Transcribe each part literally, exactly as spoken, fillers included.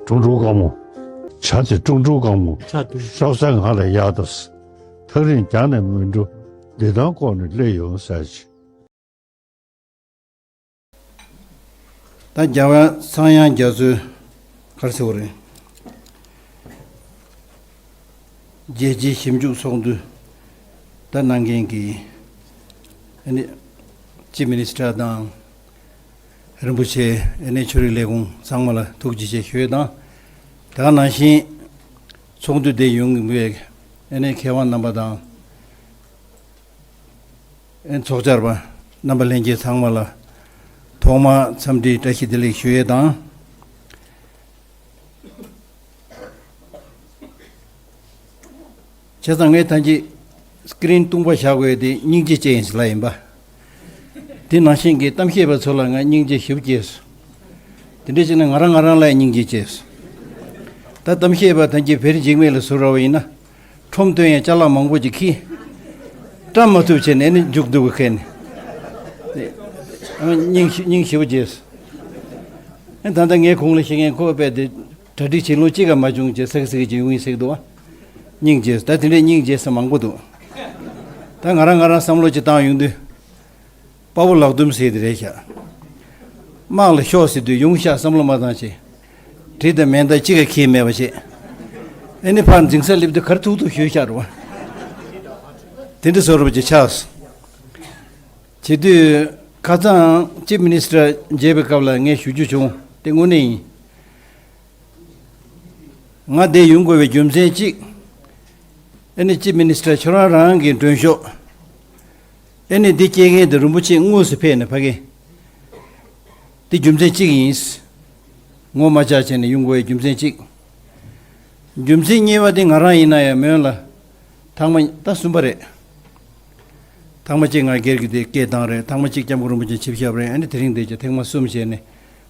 ཀྲུང་ཀྲུང་དཀར་མོ། བྱ་དེ་ཀྲུང་ཀྲུང་དཀར་མོ། བྱ་དེ། ཤོག་ས་ང་ལ་གཡར་དང་། ཐག་རིང་རྒྱང་ནས་མི་འགྲོ། བདེ་ཐང་ལྐོག་ནས་སླེབས་ཡོང་ཟེར་ཅིག་ད་རྒྱལ་བ་ཚངས་དབྱངས་རྒྱ་མཚོའི་ག་རེ་ཟེར་བ་རེད། རྒྱལ་སྤྱིའི་ཞིབ་འཇུག་ཚོགས་འདུ་ད་གནང་མཁན་གྱི་ཨ་ནི་ཅིབ་མི་ནི་སི་ཊར་དང་རིན་པོ་ཆེ་ཨ་ནི་ཆོས་རིག་ལས་ཁུངས་ཚང་མ་ལ་ཐུགས་རྗེ་ཆེ་ཞུ་ཡས་དང་། དེ་ག་ནང་བཞིན་ཚོགས་འདུ་དེ་ཡོང་བའི་ཨ་ནི་མཁས་དབང་རྣམ་པ་དང་། ཚོགས་བཅར་བ་རྣམ་པ་ལྷན་རྒྱས་ཚང་མ་ལ་ཐོག་མར་འཚམས་འདྲི་བཀྲ་ཤིས་བདེ་ལེགས་ཞུ་ཡས་དང་། བྱས་ཙང་ངས་ད་གིན་སི་ཀི་རིན་སྟོང་པ་བཞག་དགོས་དེ་སྙིང་རྗེ་ཅན་ཞིག་ལ་ཡིན་པ། དེ་ནང་བཞིན་གྱི་གཏམ་བཤད་པ་ཚོ་ལ་ང་སྙིང་རྗེ་ཞེ་པོ་སྐྱེས་སོང་། དེ་འདྲ་བྱས་ན་ང་རང་ང་རང་ལ་སྙིང་རྗེ་སྐྱེས་སོང་། ད་གཏམ་བཤད་པ་ད་གིན་བེ་རི་འཇིགས་མེད་ལ་ཟུར་ར་བ་ཡིན་ན། ཁྲོམ་སྟོན་ཡང་ཅ་ལག་མང་པོ་ཅིག་ཁྱེར། བཀྲམ་མ་ཐུབ་བྱས་ནས་ནི་མཇུག་བསྡུ་དགོས་ཁེལ་ནས། ཨ་སྙིང་ཞི་སྙིང་ཞེ་པོ་རྗེས། ཨ་ད་ལྟ་ངའི་གོང་ལ་བཤད་མཁན་ཁོ་པས་དེ་གྲ་སྒྲིག་བྱེད་ལོང་གཅིག་ག་མ་བྱུང་བྱས་སེ་གི་སེ་གི་ཅིག་ཡོང་ཡིན་ཟེར་གི་འདུག་ཨ། སྙིང་རྗེས་ད་དེ་འདྲའི་སྙིང་རྗེ་ས་མང་པོ་འདུག་ད་ང་རང་ང་རང་བསམ་བློ་ཅིག་བཏང་ཡོང་དུས། དཔའ་བོ་ལག་རྡུམ་ཟེར་དེ་རེད་ཤག་དམག་ལ་ཤོག་ཟེར་དུས་ཡོང་ཤག་བསམ་བློ་མ་བཏང་བྱས། གྲི་དང་མེ་མདའ་གཅིག་ཀྱང་འཁྱེར་མེད་པ་བྱས། ཨེ་ནི་ཕར་འཛིང་ས་སླེབས་དུས་གར་ཐུག་ཐུག་ཞུས་ཤག་རུ་བ། དེ་འདྲ་བཟོ་རུ་བ་ཅིག་ཆགས། བྱེད་དུས་ཁ་སང་ཅིབ་མི་ནི་སི་ཊར་མཇལ་བའི་སྐབས་ལ་ངས་ཞུ་རྒྱུ་བྱུང་དེ་དངོས་གནས་ཡིན། ང་འདིར་ཡོང་དགོས་པའི་རྒྱུ་མཚན་གཅིག་ཨ་ནི་ཅིབ་མི་ནི་སི་ཊར་ཁྱོད་རང་རང་གི་མགྲོན་ཤོག་ཨ་ནི་འདི་སྐྱེལ་མཁན་དེ་རིན་པོ་ཆེ་དངོས་སུ་ཕེབས་ནས་ཕ་གི། འདི་རྒྱུ་མཚན་གཅིག་ཡིན། ངོ་མ་བཅར་བྱས་ནས་ཡོང་དགོས་པའི་རྒྱུ་མཚན་གཅིག་རྒྱུ་མཚན་གཉིས་པ་དེ་ང་རང་ཡིན་ན་ཡང་མོན་ལ། ཐེངས་མ་ད་གསུམ་པ་རེད། ཐེངས་མ་གཅིག་ང་སྒེར་གྱི་དེ་སྐད་བཏང་རེད། ཐེངས་མ་གཅིག་སྐྱབས་མགོན་རིན་པོ་ཆེ་ཆིབས་ཞབས་རེད། ཨ་ནི་དེ་རིང་དེ་ཅིག་ཐེངས་མ་གསུམ་བྱས་ནས།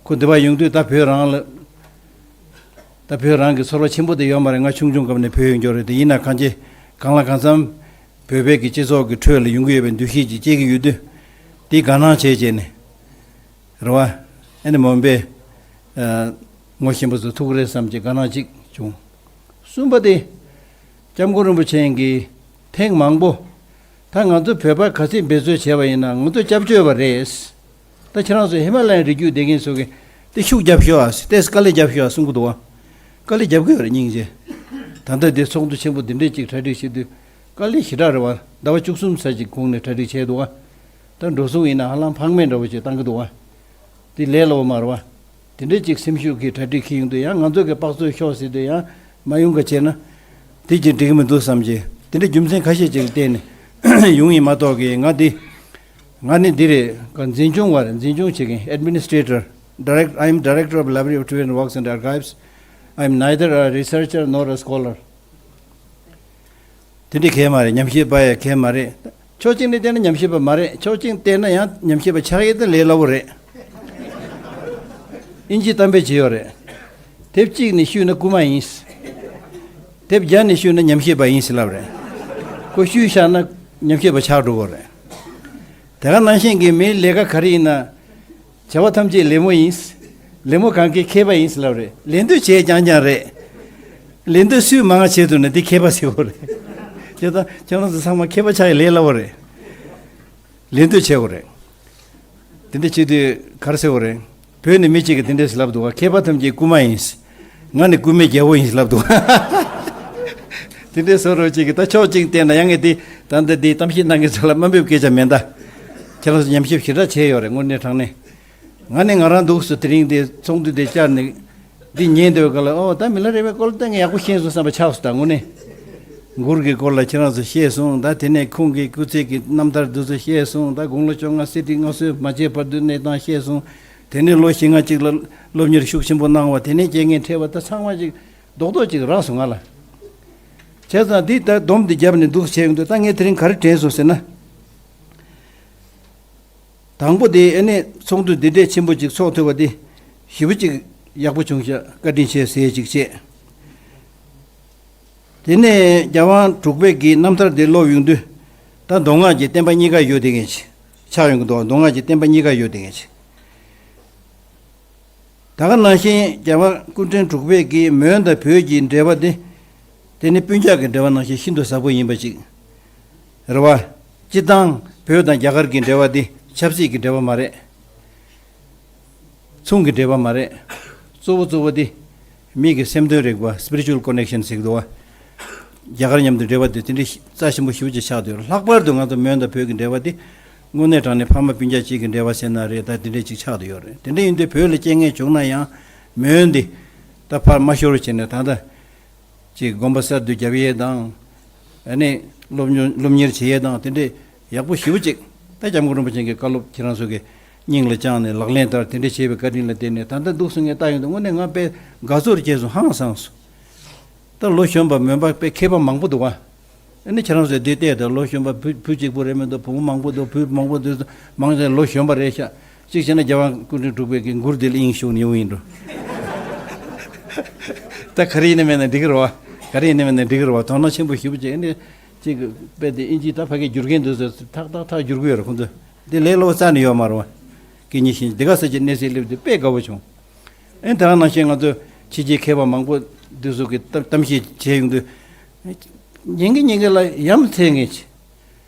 ཁོ་འདི་པར་ཡོང་དུས་ད་བོད་རང་ལ། ད་བོད་རང་གི་ཚོར་བ་ཆེན་པོ་དེ་ཡོད་མ་རེད། ང་ཆུང་ཆུང་སྐབས་ནས་བོད་ཡོང་འགྱོ་རེད་དེ་ཡིན་ན་གང་ཅི་གང་ལ་གང་འཚམ་བོད་པའི་གི་སྤྱི་ཚོགས་ཀྱི་ཁྲོད་ལ་ཡོང་གི་ཡོད་པའི་འདུ་ཤེས་ཅིག་སྐྱེ་གི་ཡོད་དུས་དེ་དགའ་སྣང་བྱས་བྱས་ནས་རེད་བ། ཨ་ནི་མོན་པའི་ངོ་ཤེས་པ་ཚོ་ཐུག་རེད་བསམ་གྱི་དགའ་སྣང་ཅིག་བྱུང་། གསུམ་པ་དེ་སྐྱབས་མགོན་རིན་པོ་ཆེ་གིས་ཐེངས་མང་པོ། ད་ང་ཚོ་བོད་པ་ག་ཚད་འབད་རྩོལ་བྱས་པ་ཡིན་ན་ང་ཚོ་སྐྱབས་བཅོལ་བ་རེད། ད་ཁྱེད་རང་ཚོ་ཧི་མ་ལ་ཡའི་རི་རྒྱུད་བསྡད་མཁན་ཚོ་གིས་དེ་ཤུགས་རྒྱབ་ཤོག་ཨ། ཏེས་དཀའ་ལས་རྒྱབ་ཤོག་ཨ་གསུང་གི་འདུག་བ། དཀའ་ལས་རྒྱབ་གི་ཡོད་རེད་སྙིང་རྗེ། ད་ལྟ་དེ་ཚོགས་འདུ་ཆེན་པོ་འདི་འདྲས་ཅིག་གྲ་སྒྲིག་བྱེད་དུས་དཀའ་ལས་ཞེ་དྲག་རེད་བ། ཟླ་བ་བཅུ་གསུམ་ཙམ་ཅིག་གོང་ནས་གྲ་སྒྲིག་བྱས་འདུག་བ། ད་འགྲོ་སོང་ཡིན་ན་ཧ་ལམ་ཕངས་མེད་འདྲ་བོ་ཅིག་བཏང་གི་འདུག་བ། དེ་ལས་སླ་བོ་མ་རེད་བ། དེ་འདྲས་ཅིག་སེམས་ཤུགས་ཀྱིས་གྲ་སྒྲིག་གིས་ཡོང་དུས་ཡང་ང་ཚོ་གི་དཔག་ཚོད་ཤོག་ཟེར་དུས་ཡང་མ་ཡོང་ག་བྱས་ན། དེ་ཅིག་འགྲིག་གི་མི་འདུག་བསམ་གྱི་དེ་འདྲ་རྒྱུ་མཚན་ཁ་ཤས་ཅིག་ལ་བརྟེན་ནས་ཡོང་ཡིན་མ་གཏོགས་ཀྱི་ང་འདི། ང་ནི་འདི་རེད་ག་འཛིན་སྐྱོང་བ་རེད། འཛིན་སྐྱོང་བྱེད་མཁན་Administrator Direct- I am Director of Library of Tibet Works and Archives. I am neither a researcher nor a scholar. དེ་འདྲ་གལ་མ་རེད། ཉམས་ཞིབ་པ་ཡང་གལ་མ་རེད། ཕྱོགས་གཅིག་ནས་བལྟས་ན་ཉམས་ཞིབ་པ་མ་རེད། ཕྱོགས་གཅིག་བལྟས་ན་ཡང་ཉམས་ཞིབ་པ་ཆགས་ཡས་དེ་ལས་སླ་བོ་རེད། ཨིན་ཇི་གཏམ་དཔེ་བྱས་ཡོད་རེད། དེབ་གཅིག་ནས་བཤུས་ན་རྐུ་མ་ཡིན། དེབ་བརྒྱ་ནས་བཤུས་ན་ཉམས་ཞིབ་པ་ཡིན་ཟེར་ལབ་རེད། ཁོ་བཤུས་བཞག་ན་ཉམས་ཞིབ་པ་ཆགས་འགྲོ་གི་རེད། དེ་ག་ནང་བཞིན་གྱི་མིའི་ལས་ཀ་ག་རེ་ཡིན་ན། བྱ་བ་ཐམས་ཅད་ལད་མོ་ཡིན། ལད་མོ་གང་གི་མཁས་པ་ཡིན་ཟེར་ལབ་རེད། ལད་ཟློས་བྱས་རྐྱང་རྐྱང་རེད། ལད་ཟློས་སུས་མང་བ་བྱས་འདུག་ན་འདི་མཁས་པ་ཟེར་བ་རེད། བྱས་ཙང་ཁྱེད་རང་ཚོ་ཚང་མ་མཁས་པ་ཆགས་ཡ་ལས་སླ་བོ་རེད། ལད་ཟློས་བྱེད་དགོས་རེད། དེ་འདྲ་བྱེད་དུས་ག་རེ་ཟེར་དགོས་རེད། བོད་ནས་མི་གཅིག་གིས་དེ་འདྲས་ལབ་འདུག་བ། མཁས་པ་ཐམས་ཅད་རྐུ་མ་ཡིན། ང་ནི་རྐུན་མའི་རྒྱལ་པོ་ཡིན་ལབ་འདུག་བ། དེ་འདྲས་བཟོ་རོགས་གཅིག་གིས་ད་ཕྱོགས་གཅིག་བལྟས་ན་ཡང་ངས་དེ་ད་ལྟ་དེ་གཏམ་བཤད་གནང་མཁན་ཚོ་ལ་དམའ་འབེབས་སྐད་ཆ་མེད་ད། ཁྱེད་རང་ཚོ་ཉམས་ཞིབ་ཞེ་དྲག་བྱས་ཡོད་རེད་དངོས་གནས་དྲང་གནས། ང་ནི་ང་རང་འདུག་སུ་དེ་རིང་དེ་ཚོགས་འདུ་དེ་བཅར་ནས། འདི་ཉན་འདོད་ག་ལ་ཨོ་ད་མི་ལ་རས་པའི་སྐོར་ལ་ད་ངས་ཡག་པོ་ཤེས་སོང་བསམ་པ་ཆགས་སོང་ད་དངོས་གནས། མགུར་གྱི་སྐོར་ལ་ཁྱེད་རང་ཚོ་ཤེས་སོང་། ད་དེ་ནས་ཁོང་གི་སྐུ་ཚེ་གི་རྣམ་ཐར་འདི་ཚོ་ཤེས་སོང་། ད་དགུང་ལོ་བཅོ་ལྔ་སྲིད་ཁྲི་མངའ་གསོལ་མ་བྱས་བར་དུ་གནས་སྟངས་ཤེས་སོང་། དེ་ནས་ལོ་བཞི་ལྔ་གཅིག་ལ་སློབ་གཉེར་ཤུགས་ཆེན་པོ་གནང་བ། དེ་ནས་རྐྱེན་ངན་འཕྲད་པ་ད་ཚང་མ་ཅིག་རྡོག་རྡོག་ཅིག་རག་སོང་ང་ལ། བྱས་ཙང་འདི་ད་སྡོམ་འདི་བརྒྱབ་ནས་འདུག་བྱས་ཡོང་དུས་ད་ངས་དེ་རིང་ག་རེ་དྲན་སོང་ཟེར་ན། དང་པོ་དེ་ཨ་ནི་ཚོགས་འདུ་འདི་འདྲས་ཆེན་པོ་ཅིག་ཚོགས་ཐུབ་པ་དེ་ཞེ་པོ་ཅིག་ཡག་པོ་བྱུང་ཤག་བཀའ་དྲིན་ཆེ་ཟེར་ཅིག་བྱས། དེ་ནས་རྒྱལ་དབང་འབྲུག་པའི་གི་རྣམ་ཐར་དེ་ཀློག་ཡོང་དུས་ད་མདོ་སྔགས་ཀྱི་བསྟན་པ་གཉིས་ཀ་ཡོད་དེ་ངེས་ཆགས་ཡོང་གི་འདུག་མདོ་སྔགས་ཀྱི་བསྟན་པ་གཉིས་ཀ་ཡོད་དེ་ངེས་ཆེ། ད་ག་ནང་བཞིན་རྒྱལ་བ་སྐུ་ཕྲེང་དྲུག་པའི་གི་མོན་དང་བོད་ཀྱི་འབྲེལ་བ་དེ། དེ་ནི་སྤུན་ཀྱག་གི་འབྲེལ་བ་ནང་བཞིན་ཤིན་ཏུ་ཟབ་པོ་ཡིན་པ་ཅིག་རེད་བ། སྤྱིར་བཏང་བོད་དང་རྒྱ་གར་གྱི་འབྲེལ་བ་དེ་ཆབ་སྲིད་ཀྱི་འབྲེལ་བ་མ་རེད། ཚོང་གི་འབྲེལ་བ་མ་རེད། གཙོ་བོ་གཙོ་བོ་དེ་མི་གི་སེམས་དོན་རིག་པ། spiritual connection ཟེར་གི་འདུག་བ། རྒྱ་གར་མཉམ་དུ་འབྲེལ་བ་དེ་དེ་འདྲའི་རྩ་ཆེན་པོ་ཞེ་པོ་ཅིག་ཆགས་བསྡད་ཡོད་རེད། ལྷག་པར་དུ་ང་ཚོ་མོན་དང་བོད་ཀྱི་འབྲེལ་བ་དེ་དངོས་གནས་དྲང་གནས་ཕ་མ་སྤུན་ཀྱག་གཅིག་གི་འབྲེལ་བ་ཟེར་ན་རེད། ད་དེ་འདྲའི་ཅིག་ཆགས་བསྡད་ཡོད་རེད། དེ་འདྲ་ཡིན་དུས་བོད་ལ་རྐྱེན་ངན་བྱུང་ན་ཡང་མོན་འདི་ད་ཕར་མ་ཤོར་བྱས་ནས་ད་ལྟ་ཅིག་དགོན་པ་གསར་དུ་རྒྱབ་ཡས་དང་། ཨ་ནི་སློབ་སློབ་གཉེར་བྱེད་ཡས་དང་དེ་འདྲའི་ཡག་པོ་ཞེ་པོ་ཅིག་ད་སྐྱབས་མགོན་རིན་པོ་ཆེ་གི་བཀའ་སློབ་ཁྱེད་རང་ཚོ་གི་སྙིང་ལ་བཅངས་ནས་ལག་ལེན་བསྟར། དེ་འདྲ་བྱས་པའི་བཀའ་དྲིན་ལ་བརྟེན་ནས་ད་ལྟ་འདུག་སེ་ངས་ལྟ་ཡོང་དུས་དངོས་གནས་ང་དཔེ་དགའ་ཚོར་སྐྱེས་སོང་། ཧང་སངས་སོང་། ད་ལོ་གཞོན་པ་མོན་པ་དཔེ་མཁས་པ་མང་པོ་འདུག་བ། ཨ་ནི་ཁྱེད་རང་ཚོས་འདི་བལྟས་དང་ལོ་གཞོན་པ་བུ་བུ་གཅིག་པུ་རེད་མི་འདུག་བུ་མོ་མང་པོ་འདུག་བུ་མང་པོ་འདུག་མང་ཆེ་ལོ་གཞོན་པ་རེད་ཤག་གཅིག་བྱས་ན་རྒྱལ་དབང་སྐུ་ཕྲེང་དྲུག་པའི་གི་མགུར་འདི་ལ་དབྱིངས་ཞུགས་ནས་ཡོང་ཡིན་འགྲོ། ད་ག་རེ་ཡིན་ན་མེད་ན་འགྲིག་གི་རེད་བ། ག་རེ་ཡིན་ན་མེད་ན་འགྲིག་གི་རེད་བ། དོ་སྣང་ཆེན་པོ་ཞེ་པོ་བྱས་ནས་གཅིག་དཔེ་དེ་ཨིན་ཇི་ད་ཕ་གི་བསྒྱུར་མཁན་འདུག་ཟེར་ཐག་ཐག་ཐག་བསྒྱུར་གི་ཡོད་རེད་ཁོང་ཚོ། འདི་ལས་སླ་པོ་རྩ་ནས་ཡོད་མ་རེད་བ། སྐད་གཉིས་ཤིང་འདི་ག་ས་ཀྱི་གནས་ཚད་སླེབས་དུས་དཔེ་དགའ་བོ་བྱུང་། ཨེ་ད་ག་ནང་བཞིན་ང་ཚོ་ཕྱི་རྒྱལ་མཁས་པ་མང་པོ་འདི་ཚོ་གི་གཏམ་གཏམ་བཤད་བྱས་ཡོང་དུས། ཉན་གི་ཉན་གི་ལ་ཡ་མཚན་ངེས་ཀྱི་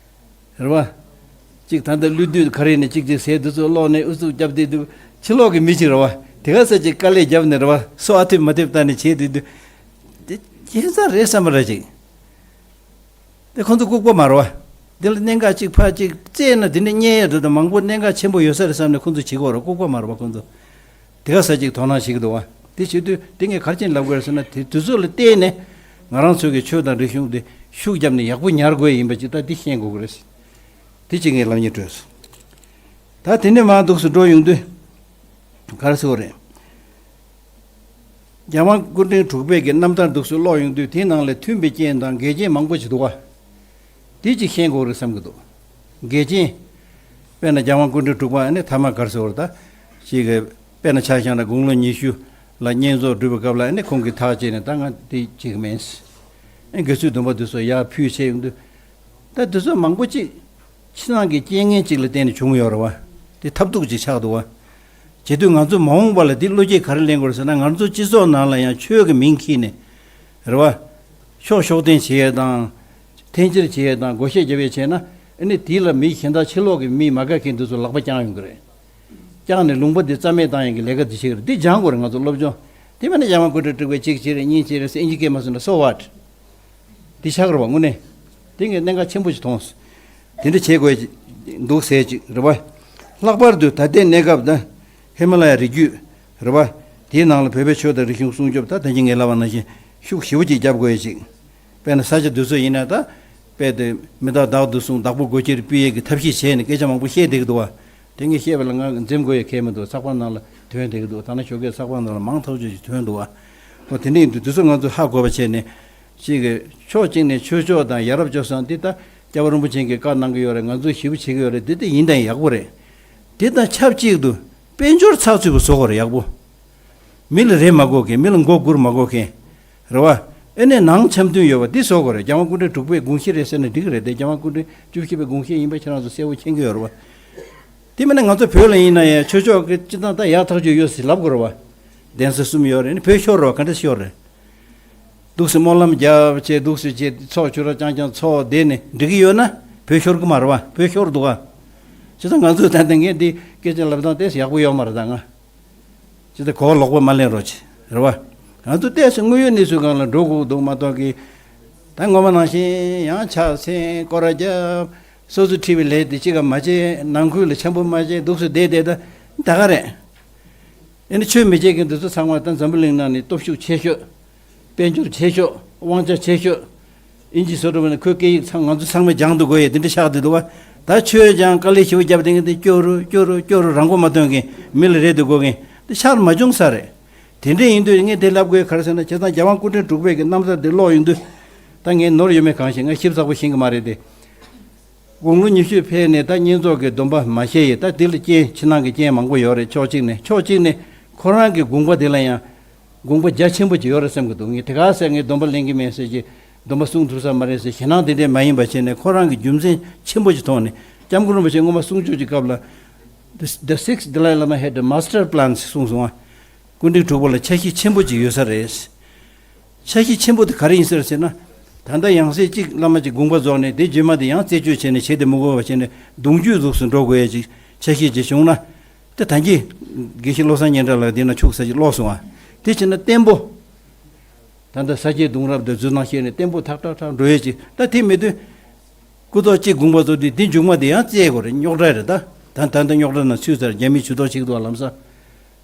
རེད་བ། གཅིག་ད་ལྟ་ཀླུ་བདུད་ག་རེ་ནས་གཅིག་གཅིག་ཟས་འདི་ཚོ་ཀློག་ནས་ཨུ་ཚུགས་རྒྱབ་བསྡད་དུས་ཕྱི་ལོགས་ཀྱི་མི་གཅིག་རེད་བ། དེ་ག་ས་ཅིག་དཀའ་ལས་བརྒྱབ་ནས་རེད་བ། སོ་ཨ་ཐེབས་མ་ཐེབས་ལྟ་ནས་བྱས་བསྡད་དུས། དེ་ཁྱད་མཚར་རེད་བསམ་པ་རེད་ཅིག་དེ་ཁོང་ཚོ་ལྐུགས་པ་མ་རེད་བ། དེ་ལ་གནད་འགག་གཅིག་ཕར་གཅིག་བཙལ་ན་དེ་འདྲ་རྙེད་ཡ་འདུག་ད་མང་པོ་གནད་འགག་ཆེན་པོ་ཡོད་ས་རེད་བསམ་ནས་ཁོང་ཚོ་བྱེད་ཀྱི་ཡོད་རེད། ལྐུགས་པ་མ་རེད་བ་ཁོང་ཚོ། དེ་ག་ས་གཅིག་དོ་སྣང་བྱེད་ཀྱི་འདུག་བ། དེ་བྱེད་དུས་དེ་ངས་ག་རེ་བྱས་ནས་ལབ་དགོས་རེད་ཟེར་ན། དེ་དུས་ཚོད་ལ་བལྟས་ནས་ང་རང་ཚོ་གི་ཆོས་དང་རིག་གཞུང་དེ་ཤུགས་བརྒྱབ་ནས་ཡག་པོ་ཉར་དགོས་ཡིན་པ་ཅིག་ད་འདི་ཤེས་དགོས་ཀྱི་རེད། དེ་གཅིག་ངས་ལབ་སྙིང་བྲོས་སོང་། ད་དེ་ནས་མར་འདུག་སེ་འགྲོ་ཡོང་དུས། ག་རེ་ཟེར་དགོས་རེད། རྒྱལ་དབང་སྐུ་ཕྲེང་དྲུག་པའི་གི་རྣམ་ཐར་འདུག་སེ་ཀློག་ཡོང་དུས་དེའི་ནང་ལ་མཐུན་པའི་རྐྱེན་དང་འགལ་རྐྱེན་མང་པོ་ཞིག་འདུག་བ། དེ་ཅིག་ཤེས་དགོས་རེད་བསམ་གྱི་འདུག་འགལ་རྐྱེན། དཔེར་ན་རྒྱལ་དབང་སྐུ་ཕྲེང་དྲུག་པ་ཨ་ནི་ཐ་མ་ག་རེ་ཟེར་དགོས་རེད་ད། ཅིག་གི་དཔེར་ན་ཆ་བཞག་ན་དགུང་ལོ་ཉི་ཤུ་ལ་བསྙེན་རྫོགས་སྒྲུབ་པའི་སྐབས་ལ་ཨ་ནི་ཁོང་གིས་ཐག་བཅད་ནས་ད་ང་དེ་ཅིག་མིན། ཨ་དགེ་ཚུལ་སྡོམ་པ་དེ་ཚོ་ཡར་ཕུལ་བྱས་ཡོང་དུས། ད་དེ་ཚོ་མང་པོ་ཅིག་ཕྱི་ནང་གི་རྐྱེན་ངན་ཅིག་ལ་བརྟེན་ནས་བྱུང་ཡོད་རེད་བ། དེ་ཐབས་སྡུག་ཅིག་ཆགས་འདུག་བ། བྱེད་དུས་ང་ཚོ་མ་འོངས་པ་ལ་དེ་བློ་སྐྱེད་ག་རེ་ལེན་དགོས་རེད་ཟེར་ན། ང་ཚོ་སྤྱི་ཚོགས་ནང་ལ་ཡང་ཆོས་ཀྱི་མིང་འཁྱེར་ནས་རེད་བ། ཕྱོགས་ཕྱོགས་འཐེན་བྱེད་ཡས་དང་། འཐེན་འཁྱེར་བྱེད་ཡས་དང་། བགོ་བཤའ་རྒྱབ་ཡས་བྱས་ན་ཨ་ནི་དེ་ལ་མི་གཞན་དག་ཕྱི་ལོགས་ཀྱི་མི་མ་དགའ་མཁན་དེ་ཚོ་ལག་པ་བརྐྱངས་ཡོང་གི་རེད། བརྐྱངས་ནས་ལུང་པ་འདི་རྩ་མེད་བཏང་ཡས་ཀྱི་ལས་ཀ་འདི་བྱེད་ཀྱི་རེད། འདི་སྦྱང་དགོས་རེད་ང་ཚོ་སློབ་སྦྱོང་། དེ་མིན་ན་རྒྱལ་དབང་སྐུ་ཕྲེང་དྲུག་པས་གཅིག་བྱས་རེད་གཉིས་བྱས་རེད་ཟེར་ཨིན་ཇི་སྐད་མ་གསུངས་ན་so what། འདི་ཆགས་རེད་བ་དངོས་གནས། དེ་ངས་གནད་འགག་ཆེན་པོ་ཞིག་མཐོང་སོང་། དེ་འདྲ་བྱེད་དགོས་ཀྱི་འདུག་ཟེར་ཅིག་རེད་བ། ལྷག་པར་དུ་ད་ལྟའི་གནས་སྐབས་ད་ཧི་མ་ལ་ཡ་རི་རྒྱུད་རེད་བ། དེའི་ནང་ལ་བོད་པའི་ཆོས་དང་རིག་གཞུང་སྲུང་སྐྱོབ་ད་ད་གིན་ངས་ལབ་པ་ནང་བཞིན་ཤུགས་ཞེ་པོ་ཅིག་རྒྱབ་དགོས་ཡ་ཅིག་དཔེར་ན་ས་ཆ་འདི་ཚོ་ཡིན་ན་ད། དཔེ་དེ་མི་རྟག་བདག་ཏུ་བཟུང་བདག་པོ་སྒོ་ཁྱིར་ཕུལ་ཡས་ཀྱི་ཐབས་ཤེས་བྱས་ནས་སྐད་ཆ་མང་པོ་བཤད་བསྡད་ཀྱི་འདུག་བ། དེ་ངས་བཤད་པ་ལ་ང་འཛེམ་དགོས་ཡ་གང་ཡང་མི་འདུག་ཚགས་པར་ནང་ལ་ཐོན་བསྡད་ཀྱི་འདུག་ད་ནང་ཞོགས་ཀས་ཚགས་པར་ནང་ལ་མང་ཐག་ཆོད་ཅིག་ཐོན་འདུག་བ། འོ་དེ་འདྲ་ཡིན་དུས་དེ་ཚོ་ང་ཚོས་ཧ་གོ་བ་བྱས་ནས། གཅིག་གི་ཕྱོགས་གཅིག་ནས་ཆོས་ཕྱོགས་དང་ཡ་རབས་སྤྱོད་བཟང་འདི་ད་སྐྱབས་མགོན་རིན་པོ་ཆེ་གིས་བཀའ་གནང་གི་ཡོད་རེད། ང་ཚོས་ཞེ་པོ་བྱེད་ཀྱི་ཡོད་རེད། འདི་ད་ཡིན་དང་ཡག་པོ་རེད། དེ་དང་ཆབས་ཅིག་ཏུ་དཔལ་འབྱོར་ཚགས་ཚུད་པོ་བཟོ་དགོས་རེད་ཡག་པོ། མི་ལ་རེ་མ་དགོས་མཁན། མི་ལ་མགོ་སྒུར་མ་དགོས་མཁན། རེད་བ། ཨེ་ནས་ནང་འཆམ་མཐུན་ཡོད་པ་འདི་བཟོ་དགོས་རེད། རྒྱལ་དབང་སྐུ་ཕྲེང་དྲུག་པའི་དགོངས་གཞི་རེད་ཟེར་ན་འགྲིག་གི་རེད་དེ། རྒྱལ་དབང་སྐུ་ཕྲེང་བཅུ་བཞི་པའི་དགོངས་གཞི་ཡིན་པ་ཁྱེད་རང་ཚོ་གསལ་པོ་མཁྱེན་གྱི་ཡོད་རེད་བ། དེ་མིན་ན་ང་ཚོ་བོད་ལ་ཡིན་ན་ཡང་ཆོས་ཕྱོགས་ཀྱི་སྤྱི་བཏང་ད་ཡག་ཐག་ཆོད་ཡོད་ཟེར་ལབ་དགོས་རེད་བ། གདན་ས་གསུམ་ཡོད་རེད། ཨེ་ནས་བོད་ཤོར་རེད་བ། ག་འདྲ་ཤོར་རེད། འདུག་སེ་སྨོན་ལམ་རྒྱབ་བྱས་འདུག་སེ་བྱས་ཚོགས་ཆོས་ར་རྐྱང་རྐྱང་ཚོགས་བསྡད་ནས་འགྲིག་གི་ཡོད་ན་བོད་ཤོར་གི་མ་རེད་བ། བོད་ཤོར་འདུག་ག་བྱས་ཙང་ང་ཚོས་ད་ལྟ་ངས་འདི་སྐད་ཆ་ལབ་སྟངས་དེ་ཡག་པོ་ཡོད་མ་རེད་ད་ང་། ཅི་ལྟར་གོ་བ་ལོག་པ་མ་ལེན་རོགས་བྱེད་རེད་བ། ང་ཚོ་ཏོག་ཙམ་དངོས་ཡོད་གནས་ཚུལ་སྒང་ལ་འགྲོ་དགོས་འདུག་མ་གཏོགས་ཀྱི། ད་སྔོན་མ་ནང་བཞིན་ཡང་ཕྱག་འཚལ་སྐོར་ར་རྒྱབ། སོ་སོ་ཁྲིད་པའི་ལས་དེ་གཅིག་ག་མ་བྱེད། ནང་ཁུལ་ལ་འཆམ་པོ་མ་བྱེད། འདུག་སེ་བསྡད་བསྡད་ད་ད་ག་རེད། ཨེ་ནས་ཆོས་མི་བྱེད་མཁན་དེ་ཚོ་ཚང་མ་ད་འཛམ་བུ་གླིང་ནང་ནས་སྟོབས་ཤུགས་ཆེ་ཤོས། དཔལ་འབྱོར་ཆེ་ཤོས། དབང་ཆ་ཆེ་ཤོས། ཨིན་ཇི་བཟོ་འདྲ་བ་ནི་ཁོའི་སྐད་ཡིག་ཚང་ང་ཚོ་ཚང་མས་སྦྱང་དུ་དགོས་ཡས་དེ་འདྲ་ཆགས་བསྡད་འདུག་བ། ད་ཆོས་སྦྱང་དཀའ་ལས་ཞེ་པོ་བརྒྱབ་བསྡད་མཁན་དེ་སྐྱོ་རུ་སྐྱོ་རུ་སྐྱོ་རུ་རང་མགོ་མ་ཐོན་མཁན་མི་ལ་རེ་ལྟོས་དགོས་མཁན་དེ་ཆགས་མ་བྱུང་ས་རེད། དེ་འདྲ་ཡིན་དུས་ངས་དེ་ལབ་དགོས་ག་རེ་ཟེར་ན། བྱས་ཙང་རྒྱལ་དབང་སྐུ་ཕྲེང་དྲུག་པའི་གི་རྣམ་ཐར་དེ་ཀློག་ཡོང་དུས། ད་ངས་ནོར་ཡོད་མེད་གང་ཤེས། ང་ཞིབ་ཚགས་པོ་ཤེས་ཀྱི་མ་རེད་དེ། དགུང་ལོ་ཉི་ཤུ་ཕེབས་ནས་ད་བསྙེན་རྫོགས་ཀྱི་སྡོམ་པ་མ་བཞེས་ཡས། ད་འདི་ལ་རྐྱེན་ཕྱི་ནང་གི་རྐྱེན་མང་པོ་ཡོད་རེད། ཕྱོགས་གཅིག་ནས་ཕྱོགས་གཅིག་ནས་ཁོ་རང་གི་དགོངས་པ་འདི་ལ་ཡང་དགོངས་པ་རྒྱ་ཆེན་པོ་ཅིག་ཡོད་རེད་བསམ་གྱི་འདུག་ངས་དེ་ག་ཟེར་ངས་སྡོམ་པ་ལེན་གྱི་མེད་ཟེར་གྱི། སྡོམ་པ་སྲུང་ཐུབ་ས་མ་རེད་ཟེར་ཞེད་སྣང་དེ་འདྲས་མ་ཡིན་པ་བྱས་ནས། ཁོ་རང་གི་རྒྱུ་མཚན་ཆེན་པོ་ཅིག་མཐོང་ནས། སྐྱབས་མགོན་རིན་པོ་ཆེ་སྔོན་མ་གསུང་ཆོས་ཀྱི་སྐབས་ལ། The, the sixth Dalai Lama had a master plan ཟེར་གསུངས་སོང་ཨ། སྐུ་ཕྲེང་དྲུག་པ་ལ་འཆར་གཞི་ཆེན་པོ་ཅིག་ཡོད་ས་རེད། འཆར་གཞི་ཆེན་པོ་དེ་ག་རེ་ཡིན་ཟེར་ཟེར་ན། ད་ལྟ་ཡང་སྲིད་གཅིག་བླ་མ་གཅིག་དགོངས་པ་རྫོགས་ནས་དེ་རྗེས་མ་དེ་ཡང་རྩད་གཅོད་བྱས་ནས་བྱེད་དེ་མི་དགོས་པ་བྱས་ནས་གདུང་རྒྱུད་འཛུགས་སུ་འགྲོ་དགོས་ཡ་ཅིག་འཆར་གཞི་ཅིག་བྱུང་ན། དེ་ད་གིན་དགེ་བཤེས་བློ་བཟང་སྙན་གྲགས་ལགས་དེ་ན་ཆུག་ས་ཅིག་ལོག་སོང་བ། དེ་བྱས་ན་བརྟན་པོ། ད་ལྟ་ས་སྐྱའི་གདུང་རབས་དང་འཛུལ་སྣང་བཤད་ནས་བརྟན་པོ་ཐག་ཐག་ཐག་འགྲོ་ཡས་ཅིག་ད་དེ་མེད་དུས། སྐུ་ཐོག་གཅིག་དགོངས་པ་རྫོགས་དུས་འདི་མཇུག་མ་དེ་ཡང་བཙལ་དགོས་རེད། རྙོག་དྲ་རེད་ད། ད་ད་ལྟ་རྙོག་དྲ་ནང་ཚུད་ཚར། རྒྱ་མིའི་ཇུས་གཏོགས་བྱེད་ཀྱི་འདུག་ལམ་སང་།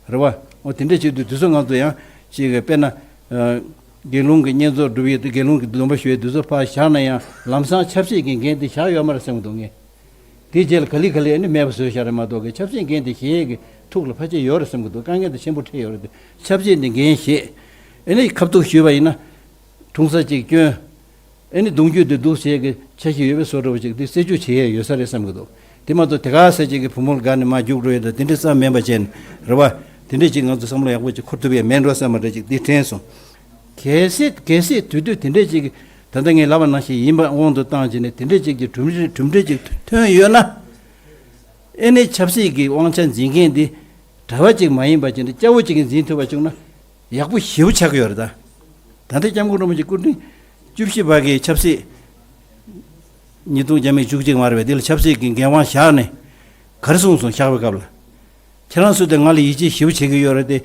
རེད་བ། འོ་དེ་འདྲ་བྱེད་དུས་དུས་ཚོད་ང་ཚོ་ཡང་ཅིག་དཔེར་ན། ཨ། དགེ་སློང་གི་བསྙེན་རྫོགས་སྒྲུབ་ཡས་དེ་དགེ་སློང་གི་སྡོམ་པ་ཞུ་ཡས་དུས་ཚོད་ཕར་བཞག་ན་ཡང་ལམ་སང་ཆབ་སྲིད་ཀྱི་འགན་དེ་བཞག་ཡོད་མ་རེད་བསམ་གྱི་འདུག་ངས། དེའི་རྗེས་ལ་ག་ལེ་ག་ལེ་ཨ་ནི་མེད་པ་བཟོས་བཞག་རེད་མ་གཏོགས་ཀྱི་ཆབ་སྲིད་འགན་དེ་བཞེས་ཡས་ཀྱི་ཐུགས་ལ་ཕལ་ཆེར་ཡོད་རེད་བསམ་གྱི་འདུག་དཀའ་ངལ་དེ་ཆེན་པོ་འཕྲད་ཡོད་རེད་དེ། ཆབ་སྲིད་ནས་འགན་བཞེས། ཨ་ནི་ཁ་ཐུག་ཞུས་པ་ཡིན་ན། འཁྲུངས་ས་གཅིག་བསྐྱོན། ཨ་ནི་གདུང་རྒྱུད་དེ་འདུག་བྱེད་ཀྱི་འཆར་གཞི་ཡོད་པའི་བཟོ་འདྲ་བོ་ཅིག་དེ་རྩད་གཅོད་བྱེད་ཡས་ཡོད་ས་རེད་བསམ་གྱི་འདུག་དེ་མ་གཏོགས་དེ་ག་ས་ཅིག་གི་བུ་མོ་ལ་དགའ་ནས་མར་རྒྱུགས་འགྲོ་ཡས་དང་དེ་འདྲ་རྩ་མེད་པ་བྱས་ནས་རེད་བ། དེ་འདྲ་ཅིག་ང་ཚོ་བསམ་བློ་ཡག་པོ་ཅིག་འཁོར་ཐུབ་ཡས་མེད་འགྲོ་བསམ་པ་འདྲ་ཅིག་དེ་དྲན་སོང་། གལ་སྲིད་གལ་སྲིད་དུས་དུས་དེ་འདྲ་ཅིག་ད་ལྟ་ངས་ལབ་པ་ནང་བཞིན་ཡིན་པ་དབང་དུ་བཏང་བྱས་ནས་དེ་འདྲ་ཅིག་གི་གྲུབ་འབྲས་གྲུབ་འབྲས་ཅིག་ཐོན་ཡོད་ན། ཨེ་ནི་ཆབ་སྲིད་ཀྱི་དབང་ཆ་འཛིན་མཁན་འདི་གྲྭ་པ་ཅིག་མ་ཡིན་པ་ཅིག་འདྲ་སྐྱ་བོ་ཅིག་གིས་འཛིན་ཐུབ་པ་བྱུང་ན་ཡག་པོ་ཞེ་པོ་ཆགས་ཀྱི་ཡོད་རེད་ད། ད་ལྟ་སྐྱབས་མགོན་རིན་པོ་ཆེ་སྐུ་ཕྲེང་བཅུ་བཞི་པ་གི་ཆབ་སྲིད་ཉིས་སྟོང་བརྒྱ་མེད་བཅུ་གཅིག་མ་རེད་པས། དེ་ལ་ཆབ་སྲིད་ཀྱི་འགན་དབང་བཞག་ནས་ག་རེ་གསུངས་སོང་བཞག་པའི་སྐབས་ལ། ཁྱེད་རང་ཚོ་དེ་ང་ལ་ཡིད་ཆེས་ཞེ་པོ་བྱེད་ཀྱི་ཡོད་རེད་དེ།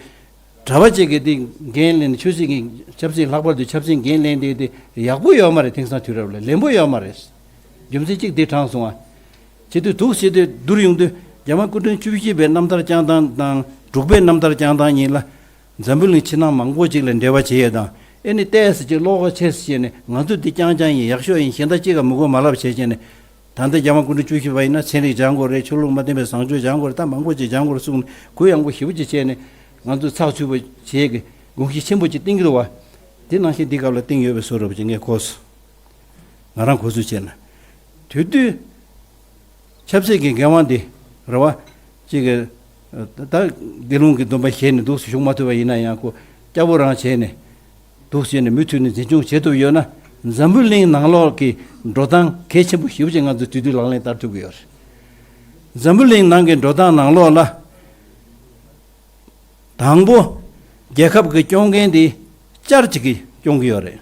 གྲྭ་པ་ཅིག་གིས་དེ་འགན་ལེན་ཆོས་སྲིད་ཀྱི་ཆབ་སྲིད་ལྷག་པར་དུ་ཆབ་སྲིད་འགན་ལེན་དེ་དེ་ཡག་པོ་ཡོད་མ་རེད། དེང་སང་དུས་རབས་ལ་ལན་པོ་ཡོད་མ་རེད། རྒྱུ་མཚན་གཅིག་དེ་དྲངས་སོང་ཨ། བྱེད་དུས་འདུག་བྱེད་དུས་བསྡུར་ཡོང་དུས་རྒྱ་དམར་སྐུ་ཕྲེང་བཅུ་བཞི་པའི་རྣམ་ཐར་བསྐྱངས་སྟངས་དང་འབྲུག་པའི་རྣམ་ཐར་བསྐྱངས་སྟངས་གཉིས་ལ། འཛམ་བུ་གླིང་ཕྱི་ནང་མང་པོ་ཅིག་ལ་འབྲེལ་བ་བྱེད་ཡས་དང་ཨེ་ནི་ཏོག་ཙམ་ཅིག་བློ་ཁོག་ཆེ་ཙམ་བྱས་ནས་ང་ཚོ་འདི་རྐྱང་རྐྱང་ཡིན། ཡག་ཤོས་ཡིན། གཞན་དག་གཅིག་ག་མི་དགོས་མ་ལབ་བྱས་བྱས་ནས། ད་ལྟ་རྒྱ་དམར་སྐུ་ཕྲེང་བཅུ་བཞི་པ་ཡིན་ན་ཚན་རིག་སྦྱང་དགོས་རེད། ཆོས་ལུགས་མ་བསྟེན་པའི་བཟང་སྤྱོད་སྦྱང་དགོས་རེད། ད་མང་པོ་ཅིག་སྦྱང་དགོས་རེད་གསུངས་ནས་གུ་ཡངས་པོ་ཞེ་པོ་ཅིག་བྱས་ནས་ང་ཚོ་ཚགས་ཚུད་པོ་བྱེད་ཀྱི་དགོངས་གཞི་ཆེན་པོ་ཅིག་བཏིང་གི་འདུག་བ། དེ་ནང་བཞིན་འདི་སྐབས་ལ་བཏིང་ཡོད་པའི་བཟོ་འདྲ་པོ་ཅིག་ངས་གོ་སོང་། ང་རང་གོ་ཚོད་བྱས་ན། དེ་དུས། ཆབ་སྲིད་ཀྱི་འགན་དབང་འདི་རེད་བ། གཅིག་གི་ད་དགེ་སློང་གི་སྡོམ་པ་བཞེས་ནས་འདུག་སེ་བཞུགས་མ་ཐུབ་པ་ཡིན་ན་ཡང་ཁོ་སྐྱ་བོ་རང་བྱས་ནས་འདུག་སེ་ནས་མུ་མཐུད་ནས་འཛིན་སྐྱོང་བྱེད་ཐུབ་ཡོད་ན། འཛམ་བུ་གླིང་ནང་ལོགས་ཀྱི་འགྲོ་སྟངས་གལ་ཆེན་པོ་ཞེ་པོ་ཅིག་ང་ཚོས་དུས་དུས་ལག་ལེན་བསྟར་ཐུབ་ཀྱི་ཡོད་རེད། འཛམ་བུ་གླིང་ནང་གི་འགྲོ་སྟངས་ནང་ལོགས་ལ། དང་པོ། རྒྱལ་ཁབ་ཀྱི་སྐྱོང་མཁན་དེ་བཅར་གཅིག་གིས་སྐྱོང་གི་ཡོད་རེད།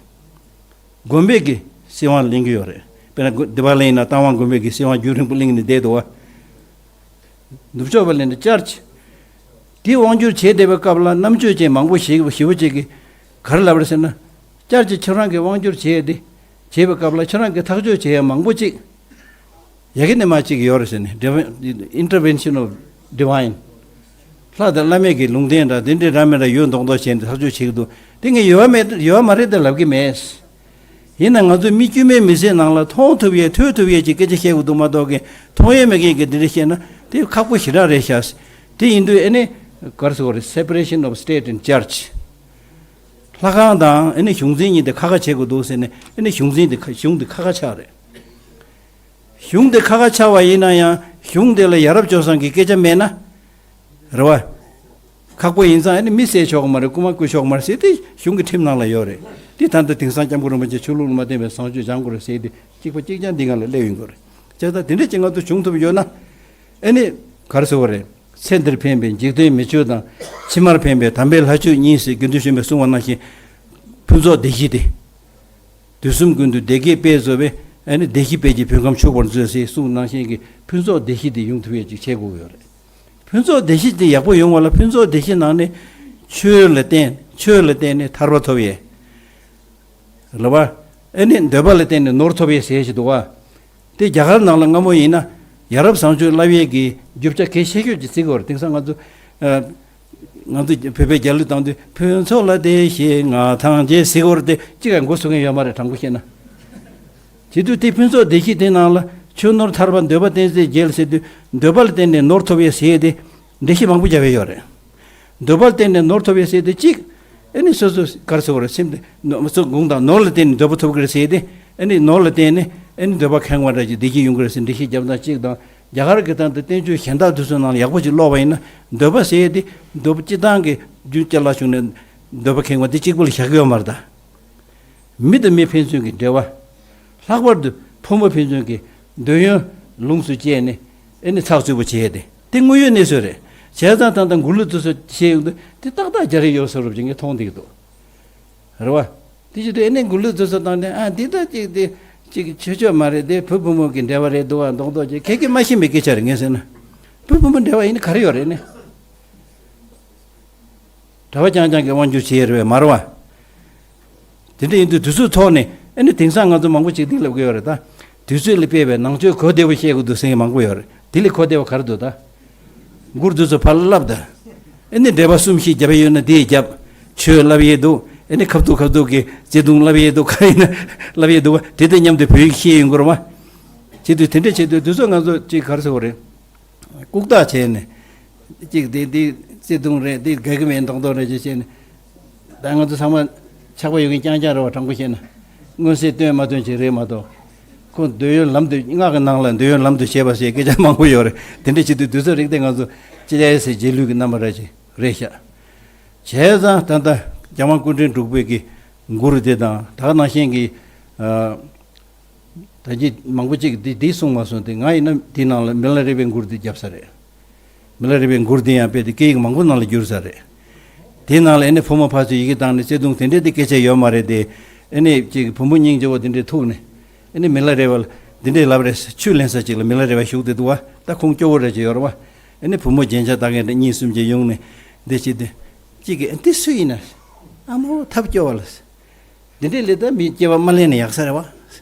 དགོན་པས་ཀྱི་སྲིད་དབང་ལེན་གྱི་ཡོད་རེད། དཔེར་ན་དགོན་སྡེ་པ་ལེན་ཡིན་ན་རྟ་དབང་དགོན་པས་ཀྱི་སྲིད་དབང་རྒྱུན་རིང་པོ་གླེང་ནས་བསྡད་འདུག་བ། ནུབ་ཕྱོགས་པ་ལེན་ན་བཅར་གཅིག་དེ་དབང་བསྒྱུར་བྱེད་བསྡད་པའི་སྐབས་ལ་རྣམ་དཔྱོད་ཅན་མང་པོ་ཞིག་ཞེ་པོ་ཅིག་གིས་ག་རེ་ལབ་རེད་ཟེར་ན། བཅར་གཅིག་ཁྱོད་རང་གིས་དབང་བསྒྱུར་བྱས་ཏེ། བྱེད་པའི་སྐབས་ལ་ཁྱོད་རང་གིས་ཐག་གཅོད་བྱེད་ཡ་མང་པོ་ཅིག་ཡ་གི་ནས་མ་གཅིག་ཡོད་རེད་ཟེར་ནས། Divine- Intervention of Divine། ལྷ་དང་བླ་མའི་གི་ལུང་བསྟན་འདྲ་དེ་འདྲའི་འདྲ་མི་འདྲ་ཡོད་མདོག་མདོག་བྱས་ནས་ཐག་གཅོད་བྱེད་ཀྱི་འདུག་དེ་ངས་ཡོད་མེད་ཡོད་མ་རེད་དེ་ལབ་ཀྱི་མེད། ཡིན་ན་ང་ཚོ་མི་དཀྱུས་མའི་མི་ཚེའི་ནང་ལ་མཐོང་ཐུབ་ཡས་ཐོས་ཐུབ་ཡས་ཀྱི་སྐད་ཆ་བཤད་དགོས་འདུག་མ་གཏོགས་ཀྱི་མཐོང་ཡས་མེད་མཁན་གྱི་འདི་འདྲ་བཤད་ན་དེ་ཁག་པོ་ཞེ་དྲག་རེད་ཤག་དེ་ཡིན་དུས་ཨེ་ནི་ག་རེ་ཟེར་དགོས་རེད། Separation of State and Church། ལྷ་ཁང་དང་ཨེ་ནི་གཞུང་འཛིན་གཉིས་དེ་ཁ་ཁ་བྱེད་དགོས་འདུག་ཟེར་ནས་ཨེ་ནི་གཞུང་འཛིན་དེ་ཁ་གཞུང་དེ་ཁ་ཁ་ཆགས་རེད། གཞུང་དེ་ཁ་ཁ་ཆགས་པ་ཡིན་ན་ཡང་གཞུང་དེ་ལ་ཡ་རབས་སྤྱོད་བཟང་གི་སྐད་ཆ་མེད་ན། རེད་བ། ཁག་པོ་ཡིན་ཙང་ཨེ་ནི་མི་བསད་ཆོག་གི་མ་རེད། རྐུ་མ་རྐུ་ཆོག་གི་མ་རེད་ཟེར་ཏེ་གཞུང་གི་ཁྲིམས་ནང་ལ་ཡོད་རེད། དེ་ད་ལྟ་དེང་སང་སྐྱབས་མགོན་རིན་པོ་ཆེ་ཆོས་ལུགས་ལ་མ་བརྟེན་པའི་བཟང་སྤྱོད་སྦྱང་དགོས་རེད་ཟེར་ཏེ་གཅིག་པ་གཅིག་རྐྱང་འདི་སྒང་ལ་སླེབས་ཡོང་གི་རེད། བྱས་ཙང་དེ་འདྲ་ཅིག་ང་ཚོ་བྱུང་ཐུབ་ཡོད་ན། ཨེ་ནི་ག་རེ་ཟེར་བ་རེད། ཚེ་འདིར་ཕན་པའི་འཇིག་རྟེན་མི་ཆོས་དང་། ཕྱི་མར་ཕན་པའི་དམ་པའི་ལྷ་ཆོས་གཉིས་ཟེར་དགེ་འདུན་གཞོན་པས་གསུངས་པ་ནང་བཞིན། ཕུན་ཚོགས་བདེ་གཤེགས་ཏེ། དུས་གསུམ་ཀུན་ཏུ་བདེ་སྐྱིད་དཔལ་སྩོལ་བའི། ཨ་ནི་བདེ་གཤེགས་དཔལ་གྱི་བོད་ཁམས་ཕྱུག་པར་མཛོད་ཟེར་གསུངས་ནང་བཞིན་གྱི་ཕུན་ཚོགས་བདེ་གཤེགས་དེ་ཡོང་ཐུབ་ཡས་ཅིག་བྱེད་དགོས་ཀྱི་ཡོད་རེད། ཕུན་ཚོགས་བདེ་གཤེགས་དེ་ཡག་པོ་ཡོང་བ་ལ་ཕུན་ཚོགས་བདེ་གཤེགས་ནང་ནས་ཆོས་ལ་བརྟེན་ཆོས་ལ་བརྟེན་ནས་ཐར་པ་ཐོབ་ཡས། རེད་བ། ཨ་ནི་འདོད་པ་ལ་བརྟེན་ནས་ནོར་ཐོབ་ཡས་ཟེར་ཞིག་འདུག་བ། དེ་རྒྱ་གར་ནང་ལ་སྔ་མོ་ཡིན་ན་ཡ་རབས་བཟང་སྤྱོད་བསླབ་ཡས་ཀྱི་རྒྱུ་ཆ་གལ་ཆེ་ཤོས་ཀྱི་ཚིག་བར་དེང་སང་ང་ཚོ། ཨ། ང་ཚོ་བོད་པའི་རྒྱལ་གླུ་བཏང་དུས་ཕུན་ཚོགས་ལ་བདེ་གཤེགས་མངའ་ཐང་རྒྱས་ཟེར་བར་དེ་གཅིག་ཡང་མགོ་ཚོས་མཁན་ཡོད་མ་རེད། དྲང་པོ་བཤད་ན། བྱེད་དུས་དེ་ཕུན་ཚོགས་བདེ་གཤེགས་དེ་ནང་ལ་ཆོས་ནོར་ཐར་པ་འདོད་པ་བསྟེན་ཚེ་རྒྱལ་ཟེར་དུས་འདོད་པ་ལ་བརྟེན་ནས་ནོར་ཐོབ་ཡས་ཟེར་ཡས་དེ་འགྲེལ་བཤད་མང་པོ་རྒྱབ་ཡས་ཡོད་རེད། འདོད་པ་བརྟེན་ནས་ནོར་ཐོབ་ཡས་ཟེར་ཏེ་གཅིག་ཨ་ནི་སོ་སོ་ག་རེ་ཟེར་བ་རེད། སེམས་དེ་ནོ་སོ་གུང་དང་ནོར་ལ་བརྟེན་ནས་འདོད་པ་ཐོབ་ཀྱི་རེད་ཟེར་ཏེ་ཨ་ནི་ནོར་ལ་བརྟེན་ནས་ཨ་ནི་འདོད་པ་ཁེངས་པ་འདྲ་ཅིག་བདེ་སྐྱིད་ཡོང་གི་རེད་ཟེར་འགྲེལ་བཤད་རྒྱབ་སྟངས་གཅིག་དང་། རྒྱ་གར་གྱི་སྟངས་དེ་བསྟན་བཅོས་གཞན་དག་དེ་ཚོའི་ནང་ལ་ཡག་པོ་ཅིག་ཀློག་པ་ཡིན་ན་འདོད་པ་ཟེར་ཏེ་འདོད་པ་སྤྱི་བཏང་གི་རྒྱུ་ཅ་ལག་བྱུང་ནས་འདོད་པ་ཁེངས་པ་དེ་གཅིག་པུ་ལ་བཞག་གི་ཡོད་མ་རེད་ད། མི་དང་མི་ཕན་ཚུན་གྱི་འབྲེལ་བ། ལྷག་པར་དུ་ཕོ་མོ་ཕན་ཚུན་གྱི་འདོད་ཡོན་ལོངས་སུ་སྤྱད་ནས་ཨེ་ནི་ཚགས་ཚུད་པོ་བྱས་ཏེ་དེ་དངོས་ཡོད་གནས་ཚུལ་རེད། བྱས་ཙང་ད་ལྟ་མགུར་གླུ་དེ་ཚོ་བཤད་ཡོང་དུས་དེ་ཏག་ཏག་རྒྱ་རིགས་ཡོད་ས་རུབ་ཅིག་ངས་མཐོང་བསྡད་ཀྱི་འདུག་རེད་བ། དེ་བྱེད་དུས་ཨ་ནི་མགུར་གླུ་དེ་ཚོ་བཏང་ནས་ཨ་འདི་ལྟ་ཅིག་དེ་ཅིག་ཆོས་ཆོས་མ་རེད་དེ། བུ་བུ་མོ་གི་འབྲེལ་བ་རེད་འདུག་བ་མདོག་མདོག་ཅིག་ཁྱེད་ཀྱིས་མ་ཤེས་པའི་སྐད་ཆ་རེད། ངས་ཟེར་ན་བུ་བུ་མོ་འབྲེལ་བ་ཡིན་ན་ག་རེ་ཡོད་རེད་ནི། གྲྭ་པ་རྐྱང་རྐྱང་གིས་དབང་སྒྱུར་བྱེད་ཡས་རེད་པས་མ་རེད་བ། དེ་འདྲ་ཡིན་དུས་དུས་ཚོད་ཐོག་ནས་ཨ་ནི་དེང་སང་ང་ཚོ་མང་པོ་ཅིག་འདི་ལབ་གི་ཡོད་རེད་ད། དུས་ཚོད་ལ་དཔག་པའི་ནང་ཆོས་གོ་བདེ་པོ་བཤད་དགོས་འདུག་ཟེར་མཁན་མང་པོ་ཡོད་རེད། དེ་ལས་གོ་བདེ་བ་ག་རེ་འདུག་ད། མགུར་དུས་ཚོད་ཕར་ལབ་ད། ཨ་ནི་འགྲེལ་པ་གསུམ་བཞི་རྒྱབ་ཡས་ཡོད་ན་དེ་རྒྱབ། ཆོས་ལབ་ཡས་འདུག་ཨ་ནི་ཁ་ཐུག་ཁ་ཐུག་གི་བརྩེ་དུང་ལབ་ཡས་འདུག་ག་ཡིན་ན་ལབ་ཡས་འདུག་བ། དེ་དང་མཉམ་དུ་བོད་ཡིག་བཤད་ཡོང་གི་རེད་མ། བྱེད་དུས་དེ་འདྲ་བྱེད་དུས་དུས་ཚོད་ང་ཚོ་ཅིག་ག་རེ་ཟེར་དགོས་རེད། ལྐུགས་རྟགས་བྱས་ནས། གཅིག་དེ་དེ་བརྩེ་དུང་རེད། དེ་དགའ་གི་མེད་མདོག་མདོག་རེད་ཅེས་བྱས་ནས། ད་ང་ཚོ་ཚང་མ་ཆགས་པ་ཡོད་མཁན་རྐྱང་རྐྱང་རེད་བ། དྲང་པོ་བཤད་ན། མངོན་གསལ་སྟོན་མ་སྟོན་ཅིག་རེད་མ་གཏོགས། ཁོ་འདོད་ཡོན་ལམ་དུ་སྔགས་ཀྱི་ནང་ལ་འདོད་ཡོན་ལམ་དུ་བྱེད་པ་ཞེས་སྐད་ཆ་མང་པོ་ཡོད་རེད། དེ་འདྲ་བྱེད་དུས་དུས་ཚོད་རིག་སྟེ་ང་ཚོ་ཅི་ལས་སེ་རྗེས་ལུས་ཀྱི་རྣམ་པ་ར་ཅིག་རེད་ཤག་བྱས་ཙང་ད་ལྟ་རྒྱལ་དབང་སྐུ་ཕྲེང་དྲུག་པའི་གི་མགུར་དེ་དང་ད་ག་ནང་བཞིན་གྱི། ད་ཅི་མང་པོ་ཅིག་འདི་འདི་གསུངས་མ་སོང་སྟེ། ང་ཡིན་ན་འདི་ནང་ལ་མི་ལ་རས་པའི་མགུར་འདི་བརྒྱབ་ས་རེད། མི་ལ་རས་པའི་མགུར་འདི་ཡང་དཔེ་དེ་སྐད་ཡིག་མང་པོ་ནང་ལ་བསྒྱུར་ས་རེད། དེ་ནང་ལ་ཨ་ནི་ཕོ་མོ་ཕར་ཚུར་ཡི་གེ་བཏང་ནས་བརྩེ་དུང་དེ་འདྲས་དེ་སྐད་ཆ་ཡོད་མ་རེད་དེ། ཨ་ནི་ཅིག་བུ་མོ་སྙིང་རྗེ་བོ་དེ་འདྲས་ཐུག་ནས་ཨ་ནི་མི་ལ་རས་པ་ལ་འདི་འདྲས་ལབ་རེད། ཆུ་ལེན་ས་ཅིག་ལ་མི་ལ་རས་པ་བཞུགས་བསྡད་འདུག་བ། ད་ཁོང་སྐྱོ་བོ་རེད་ཅེས་ཡོད་རེད་བ། ཨ་ནི་བུ་མོ་རྒྱན་ཆ་བཏགས་མཁན་དེ་གཉིས་གསུམ་ཅིག་ཡོང་ནས་འདི་བྱེད་དུས། གཅིག་གིས་འདི་སུ་ཡིན་ན། ཨ་མོ་ཐབས་སྐྱོ་བ་ལ། འདི་འདྲའི་ལས་ད་མི་སྐྱེ་བ་མ་ལེན་ན་ཡག་ས་རེད་བ།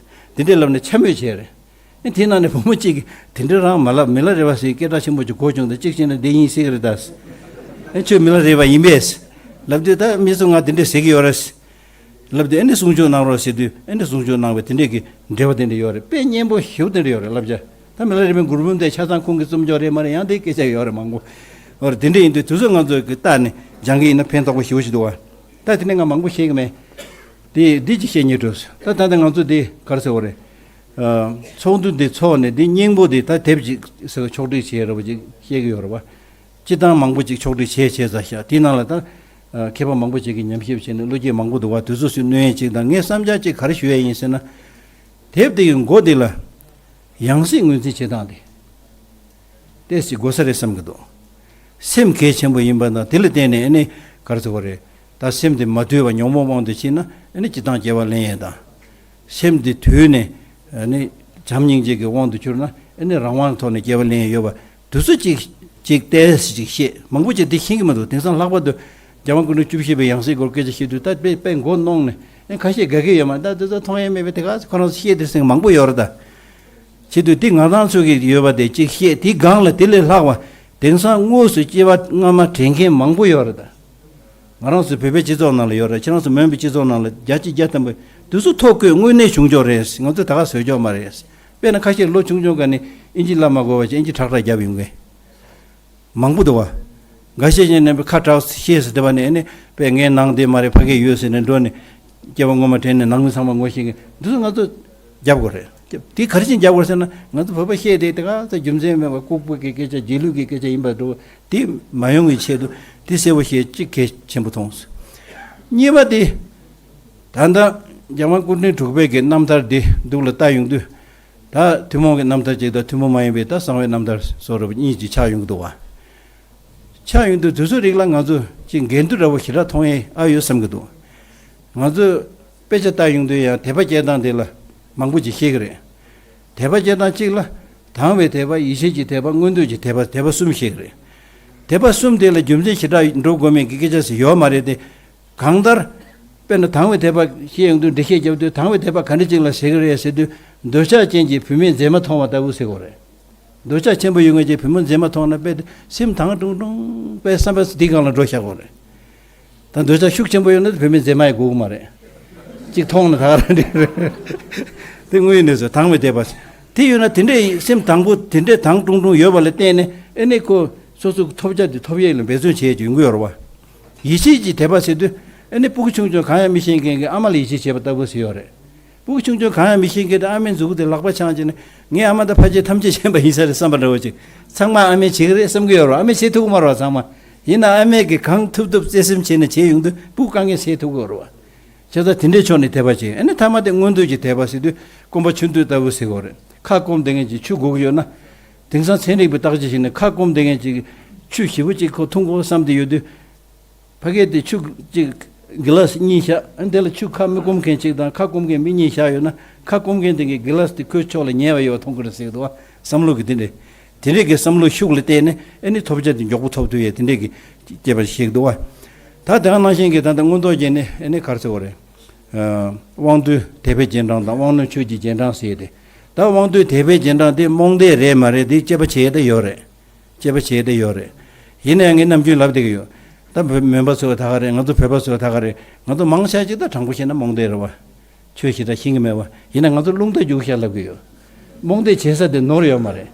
འདི་འདྲའི་ལབ་ནས་འཕྱ་སྨོད་བྱས་རེད། ཨེ་དེ་ནང་ནས་བུ་མོ་གཅིག་གིས་དེ་འདྲ་རང་མ་ལབ། མི་ལ་རས་པ་ཟེར་སྐད་གྲགས་ཆེན་པོ་ཅིག་གོ་བྱུང་། ད་གཅིག་བྱས་ན་འདི་ཡིན་ཟེར་གི་རེད་ད། ཨེ་ཁྱོད་མི་ལ་རས་པ་ཡིན་པས། ལབ་དུས་ད་མི་ཚོ་ང་འདི་འདྲ་ཟེར་གི་ཡོད་རེད། ལབ་དུས་ཨེ་འདྲ་གསུང་ཆོས་གནང་རོགས་ཟེར་དུས་ཨེ་འདྲ་གསུང་ཆོས་གནང་བས་དེ་འདྲས་ཀྱི་འབྲེལ་བ་དེ་འདྲ་ཡོད་རེད། དཔེ་སྙན་པོ་ཞེ་པོ་དེ་འདྲ་ཡོད་རེད་བསླབ་བྱ། ད་མི་ལ་རས་པའི་མགུར་འབུམ་དེ་ཆ་ཚང་ཁོང་གིས་རྩོམ་ཆོག་རེད་མ་རེད་ཡང་དེ་སྐད་ཆ་ཡོད་རེད་མང་པོ། འོ་རེད། དེ་འདྲ་ཡིན་དུས་དུས་ཚོད་ང་ཚོ་གི་ལྟ་ནས་སྦྱང་གི་ཡིན་ན་ཕན་ཐོགས་པོ་ཞེ་པོ་ཞིག་འདུག་བ། ད་དེ་ནས་ང་མང་པོ་བཤད་གི་མེད། དེ་འདི་ཅིག་བཤད་སྙིང་བྲོ། ད་ད་ལྟ་ང་ཚོ་འདི་ག་རེ་ཟེར་བ་རེད། ཨ། ཚོགས་འདུ་འདི་ཚོགས་ནས་འདི་སྙིང་པོ་འདི་ད་དེབ་ཅིག་ཟེར་བ་ཕྱོགས་སྒྲིག་བྱས་རེད་བ་ཅིག་བཤད་གི་ཡོད་རེད་བ། སྤྱི་བཏང་མང་པོ་ཅིག་ཕྱོགས་སྒྲིག་བྱས་བྱས་ཙང་ཤག་དེའི་ནང་ལ་ད། ཨ། མཁས་པ་མང་པོ་ཅིག་གིས་ཉམས་ཞིབ་བྱས་ནས་བློ་སྐྱེད་མང་པོ་འདུག་བ། དུས་ཚོད་སུ་གནོད་ཡས་ཅིག་དང་ངས་བསམ་འཆར་ཅིག་ག་རེ་ཞུ་ཡས་ཡིན་ཟེར་ན། དེབ་དེ་ཡི་མགོ་འདི་ལ། ཡང་སྲིད་ངོས་འཛིན་བྱེད་སྟངས་དེ། ཏོག་ཙམ་དགོས་ས་རེད་བསམ་གྱི་འདུག་སེམས་གལ་ཆེན་པོ་ཡིན་པ་དང་དེ་ལ་བརྟེན་ནས་ཨ་ནི་ག་རེ་ཟེར་བ་རེད། ད་སེམས་དེ་མ་དུལ་བ་ཉོན་མོངས་དབང་དུ་ཕྱིན་ན་ཨ་ནི་སྤྱིར་བཏང་སྐྱེ་བ་ལེན་ཡས་དང་། སེམས་དེ་དུལ་ནས་ཨ་ནི་བྱམས་སྙིང་རྗེ་གི་དབང་དུ་གྱུར་ན་ཨ་ནི་རང་དབང་ཐོག་ནས་སྐྱེ་བ་ལེན་ཡས་ཡོད་པ། དུས་ཚོད་ཅིག་ཅིག་ཏོག་ཙམ་ཅིག་བཤད། མང་པོ་ཅིག་འདི་ཤེས་ཀྱི་མི་འདུག་དེང་སང་ལྷག་པར་དུ་རྒྱལ་དབང་སྐུ་ཕྲེང་བཅུ་བཞི་པའི་ཡང་སྲིད་སྐོར་སྐད་ཆ་བཤད་དུས་ད་དཔེ་དཔེ་མགོ་གནོང་ནས་ཨ་ཁ་ཤས་དགའ་གི་ཡོད་མ་རེད། ད་དེ་ཚོ་མཐོང་ཡས་མེད་པས་དེ་ག་ཁོ་རང་ཚོ་བཤད་དེ་ཟེར་མཁན་མང་པོ་ཡོད་རེད་ད། བྱེད་དུས་དེ་ང་རང་ཚོ་གིས་ཡོད་པ་དེ་གཅིག་བཤད། དེའི་སྒང་ལ་དེ་ལས་ལྷག་པ་དེང་སང་དངོས་སུ་སྐྱེ་བ་སྔ་མ་དྲན་མཁན་མང་པོ་ཡོད་རེད་ད། ང་རང་ཚོ་བོད་པའི་སྤྱི་ཚོགས་ནང་ལ་ཡོད་རེད། ཁྱེད་རང་ཚོ་མོན་པའི་སྤྱི་ཚོགས་ནང་ལ་བརྒྱ་ཆ་བརྒྱ་ཐམ་པ་དུས་ཚོད་ཐོ་བཀོད་དངོས་གནས་བྱུང་ཆོག་རེད། ང་ཚོས་ད་ག་བཟོས་ཆོག་མ་རེད། དཔེར་ན་ཁ་ཤས་ལོ་ཆུང་ཆུང་སྒང་ནས་ཨིན་ཇི་བསླབ་མ་དགོས་པ་བྱས་ཨིན་ཇི་ཁྲག་ཁྲག་བརྒྱབ་ཡོང་མཁན། མང་པོ་འདུག་བ། འགའ་ཤས་ཀྱིས་ནི་ཁ་གྲག་ཤེས་ཟེར་དེ་བ་ནས་ཨ་ནི་དཔེ་ངའི་ནང་དེ་མ་རེད་ཕ་གི་ཡོད་ཟེར་ནས་འགྲོ་ནས་སྐྱེ་བ་སྔོན་མ་དྲན་ནས་ནང་མི་ཚང་མ་ངོ་ཤེས་མཁན་འདི་ཚོ་ང་ཚོ་རྒྱབ་དགོས་རེད། དེ་ག་རེ་བྱས་རྒྱབ་དགོས་ཟེར་ན་ང་ཚོ་བོད་པ་བཤད་དེ་དེ་ག་ཚོད་རྒྱུ་མཚན་མེད་པ་ལྐུགས་པ་གི་སྐད་ཆ་རྗེས་ལུས་ཀྱི་སྐད་ཆ་ཡིན་པ་འགྲོ་དེ་མ་ཡོང་བའི་ཆེད་དུ་དེ་གསལ་པོ་བཤད་གཅིག་གལ་ཆེན་པོ་མཐོང་། གཉིས་པ་དེ་ད་ལྟ་རྒྱལ་དབང་སྐུ་ཕྲེང་དྲུག་པའི་གི་རྣམ་ཐར་འདི་འདུག་ལ་ལྟ་ཡོང་དུས། ད་ཐུན་མོང་གི་རྣམ་ཐར་གཅིག་དང་ཐུན་མོང་མ་ཡིན་པའི་ད་གསང་བའི་རྣམ་ཐར་སོགས་རབ་གཉིས་ཀྱི་ཆགས་ཡོང་གི་འདུག་བ། ཆགས་ཡོང་དུས་དུས་ཚོད་རིགས་ལ་ང་ཚོ་ཅིག་འགལ་འདུ་འདྲ་བོ་ཞེ་དྲག་མཐོང་ཡས་ཨ་ཡོད་བསམ་གྱི་འདུག་ང་ཚོས་དཔེ་ཆ་ལྟ་ཡོང་དུས་ཡང་དད་པ་སྐྱེ་སྟངས་དེ་ལ་མང་པོ་ཅིག་བཤད་ཀྱི་རེད། དད་པ་སྐྱེ་སྟངས་གཅིག་ལ་དང་བའི་དད་པ། ཡིད་ཆེས་ཀྱི་དད་པ། མངོན་འདོད་ཀྱི་དད་པ། དད་པ་གསུམ་བཤད་ཀྱི་རེད། དད་པ་གསུམ་དེ་ལ་རྒྱུ་མཚན་ཞེ་དྲག་འགྲོ་དགོས་མེད་ཀྱི་སྐད་ཆ་ཞིག་ཡོད་མ་རེད་དེ། གང་ལྟར། དཔེར་ན་དང་བའི་དད་པ་བཤད་ཡོང་དུས་འགྲེལ་བཤད་རྒྱབ་དུས་དང་བའི་དད་པ་ག་འདྲ་ཅིག་ལ་ཟེར་གི་རེད་ཟེར་དུས་འདོད་ཆགས་ཅན་གྱི་བུད་མེད་མཛེས་མ་མཐོང་བ་ལྟ་བུ་ཟེར་གོ་རེད། འདོད་ཆགས་ཆེན་པོ་ཡོད་མཁན་གྱི་བུད་མེད་མཛེས་མ་མཐོང་ན་དཔེ་སེམས་དྭངས་ཀྲུང་ཀྲུང་དཔེ་བསམ་པ་འདི་སྒང་ལ་འགྲོ་བཞག་གོ་རེད། ད་འདོད་ཆགས་ཤུགས་ཆེན་པོ་ཡོད་ན་བུད་མེད་མཛེས་མ་ཡི་དགོས་ཀྱི་མ་རེད། གཅིག་མཐོང་ན་ད་ག་རང་འདྲ་རེད། དེ་དངོས་ཡོད་གནས་ཚུལ་དང་བའི་དད་པ། དེ་ཡོད་ན་དེ་འདྲའི་སེམས་དྭངས་པོ་དེ་འདྲའི་དྭངས་ཀྲུང་ཀྲུང་ཡོད་པ་ལ་བརྟེན་ནས་ཨེ་ནས་ཁོ་སོ་སོ་ཐོབ་བྱ་དེ་ཐོབ་ཡས་ལ་འབད་བརྩོན་བྱས་ཀྱི་ཡོང་གི་ཡོད་རེད་བ། ཡིད་ཆེས་ཀྱི་དད་པ་ཟེར་དུས་ཨ་ནི་སྤུ་གུ་ཆུང་ཆུང་གང་ཡང་མི་ཤེས་མཁན་གྱི་ཨ་མ་ལ་ཡིད་ཆེས་བྱེད་པ་ལྟ་བུ་ཟེར་ཡོད་རེད། སྤུ་གུ་ཆུང་ཆུང་གང་ཡང་མི་ཤེས་མཁན་དེ་ཨ་མའི་མཛུ་གུ་དེ་ལག་པ་འཆང་བྱས་ནས་ངའི་ཨ་མ་དང་ཕ་ཆེ་ཐམས་ཅད་ཤེས་པ་ཡིན་ས་རེད་བསམ་པ་འདྲ་བོ་ཅིག་ཚང་མ་ཨ་མས་བྱེད་ཀྱི་རེད་བསམ་གྱི་ཡོད་རེད་བ། ཨ་མས་བྱེད་ཐུབ་ཀྱི་མ་རེད་བ་ཚང་མ། ཡིན་ན་ཨ་མས་ཀྱི་གང་ཐུབ་ཐུབ་བརྩེ་སེམས་བྱས་ནས་བྱས་ཡོང་དུས་སྤུ་གུ་དཀའ་ངལ་སེལ་ཐུབ་ཀྱི་ཡོད་རེད་བ། བྱས་ཙང་དེ་འདྲའི་ཕྱོགས་ནས་དད་པ་བྱས། ཨ་ནི་ཐ་མ་དེ་མངོན་འདོད་ཀྱི་དད་པ་ཟེར་དུས་སྐོམ་པ་ཆུ་འདོད་ལྟ་བུ་ཟེར་དགོས་རེད། ཁ་སྐོམ་བསྡད་མཁན་ཅིག་ཆུ་དགོས་ཀྱི་ཡོད་ན། དེང་སང་ཚན་རིག་པའི་བརྟག་དཔྱད་བྱས་ནས་ཁ་སྐོམ་བསྡད་མཁན་ཅིག་ ཆུ་ཞེ་པོ་ཅིག་ཁོ་འཐུང་དགོས་བསམ་དེ་ཡོད་དུས། ཕ་གི་དེ་ཆུ་ཅིག་གི་ལཱས་གཉིས་བཞག་ཨ་དེ་ལ་ཆུ་ཁ་མི་སྐོམ་མཁན་ཅིག་དང་ཁ་སྐོམ་མཁན་མི་གཉིས་བཞག་ཡོད་ན། ཁ་སྐོམ་མཁན་དེ་གི་གི་ལཱས་དེ་ཁོའི་ཕྱོགས་ལ་ཉེ་བ་ཡོད་པ་མཐོང་གི་རེད་ཟེར་གི་འདུག་བ། བསམ་བློ་གི་དེ་འདྲས། དེ་འདྲས་ཀྱི་བསམ་བློ་ཤུགས་ལ་བརྟེན་ནས་ཨ་ནི་ཐོབ་བྱ་དེ་མགྱོགས་པོ་ཐོབ་ཐུབ་ཡས་དེ་འདྲས་ཀྱི་སྐྱེས་པ་ཞིག་འདུག་བ། ད་དེ་ག་ནང་བཞིན་གྱི་ད་ལྟ་མངོན་རྟོགས་རྒྱན་ནི་ཨ་ནི་ག་རེ་ཟེར་དགོས་རེད། ཨ་དབང་རྟུལ་དད་པའི་རྗེས་འབྲང་དང་དབང་རྣོན་ཆོས་ཀྱི་རྗེས་འབྲང་ཟེར་ཏེ། ད་དབང་རྟུལ་དད་པའི་རྗེས་འབྲང་དེ་རྨོངས་དད་རེད་མ་རེད་དེ་དཔྱད་པ་བྱེད་ཡས་དེ་ཡོད་རེད། དཔྱད་པ་བྱེད་ཡས་དེ་ཡོད་རེད། ཡིན་ན་ཡང་ངས་ནམ་རྒྱུན་ལབ་བསྡད་ཀྱི་ཡོད། ད་བོད་མོན་པ་ཚོ་ད་ག་རེད། ང་ཚོ་བོད་པ་ཚོ་ད་ག་རེད། ང་ཚོ་མང་ཆེ་ཅིག་ད་དྲང་པོ་བཤད་ན་རྨོངས་དད་རེད་བ། ཆོས་ཞེ་དྲག་ཤེས་ཀྱི་མེད་བ། ཡིན་ན་ང་ཚོ་རླུང་རྟ་རྒྱུག་ཤག་ལབ་ཀྱི་ཡོད། རྨོངས་དད་བྱེད་ས་དེ་ནོར་ཡོད་མ་རེད།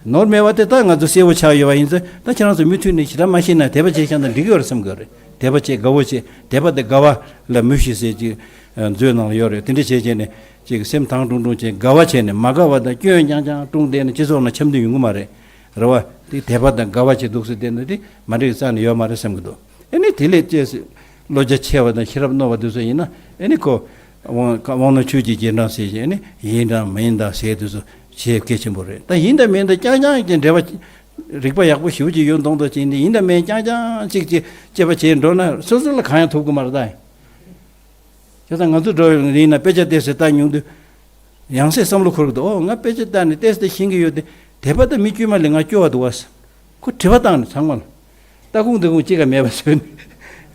ནོར་མེད་པ་དེ་ད་ང་ཚོ་གསལ་བོ་ཆགས་ཡོད་པ་ཡིན་ཙང་ད་ཁྱེད་རང་ཚོ་མུ་མཐུད་ནས་ཞེ་དྲག་མ་ཤེས་ན་དད་པ་བྱེད་ཤག་ན་འགྲིག་གི་ཡོད་རེད་བསམ་གྱི་ཡོད་རེད། དད་པ་བྱེད་དགའ་བོ་བྱེད་དད་པ་དེ་དགའ་བ་ལ་མོས་ཤིག་ཟེར་ཅིག་མཛོད་ནང་ལ་ཡོད་རེད། དེ་འདྲ་བྱས་བྱས་ནས་ཅིག་སེམས་དྭངས་ཀྲུང་ཀྲུང་བྱས་དགའ་བ་བྱས་ནས་མ་དགའ་བ་དང་སྐྱོན་རྐྱང་རྐྱང་བཀྲུངས་བསྡད་ན་སྤྱི་ཚོགས་ནང་འཆམ་མཐུན་ཡོང་གི་མ་རེད། རེད་བ། དེ་དད་པ་དང་དགའ་བ་བྱེད་འདུག་ཟེར་བསྡད་ན་དེ་མ་འགྲིག་རྩ་ནས་ཡོད་མ་རེད་བསམ་གྱི་འདུག་ཨ་ནི་དེ་ལས་བཅས་སུ་བློ་རྒྱ་ཆེ་བ་དང་ཤེས་རབ་རྣོ་བ་དེ་ཚོ་ཡིན་ན་ཨ་ནི་ཁོ་དབང་དབང་རྣོན་ཆོས་ཀྱི་རྗེས་འབྲང་ཟེར་བཞིན་ཨ་ནི་ཡིན་དང་མིན་དང་ཟེར་དེ་ཚོ་བྱེད་གལ་ཆེན་པོ་རེད། ད་ཡིན་དང་མིན་དང་རྐྱང་རྐྱང་གི་འབྲེལ་བ་རིག་པ་ཡག་པོ་ཞེ་པོ་ཅིག་ཡོད་མདོག་མདོག་ཅིག་ཡིན་དེ་ཡིན་དང་མིན་རྐྱང་རྐྱང་ཅིག་ཅིག་དཔྱད་པ་བྱས་འགྲོ་ན་སོ་སོ་ལ་གང་ཡང་ཐོབ་གི་མ་རེད་ད། བྱས་ཙང་ང་ཚོ་འགྲོ་ཡོང་ཡིན་ན་དཔེ་ཆ་ཏོག་ཙམ་ལྟ་མྱོང་དུས། ཡང་སེ་བསམ་བློ་འཁོར་གི་འདུག་ཨོ་ང་དཔེ་ཆ་ལྟ་ནས་ཏོག་ཙམ་ཤེས་ཀྱི་ཡོད་དེ། དད་པ་དང་མི་དཀྱུས་མ་ལས་ང་སྐྱོ་བ་འདུག་བ། ཁོ་དྲི་བ་བཏང་ནས་ཚང་མ་ལ། ལྟ་ཁུངས་འདི་ཁུངས་གཅིག་ཀ་མེད་པ་བཟོས་ནས།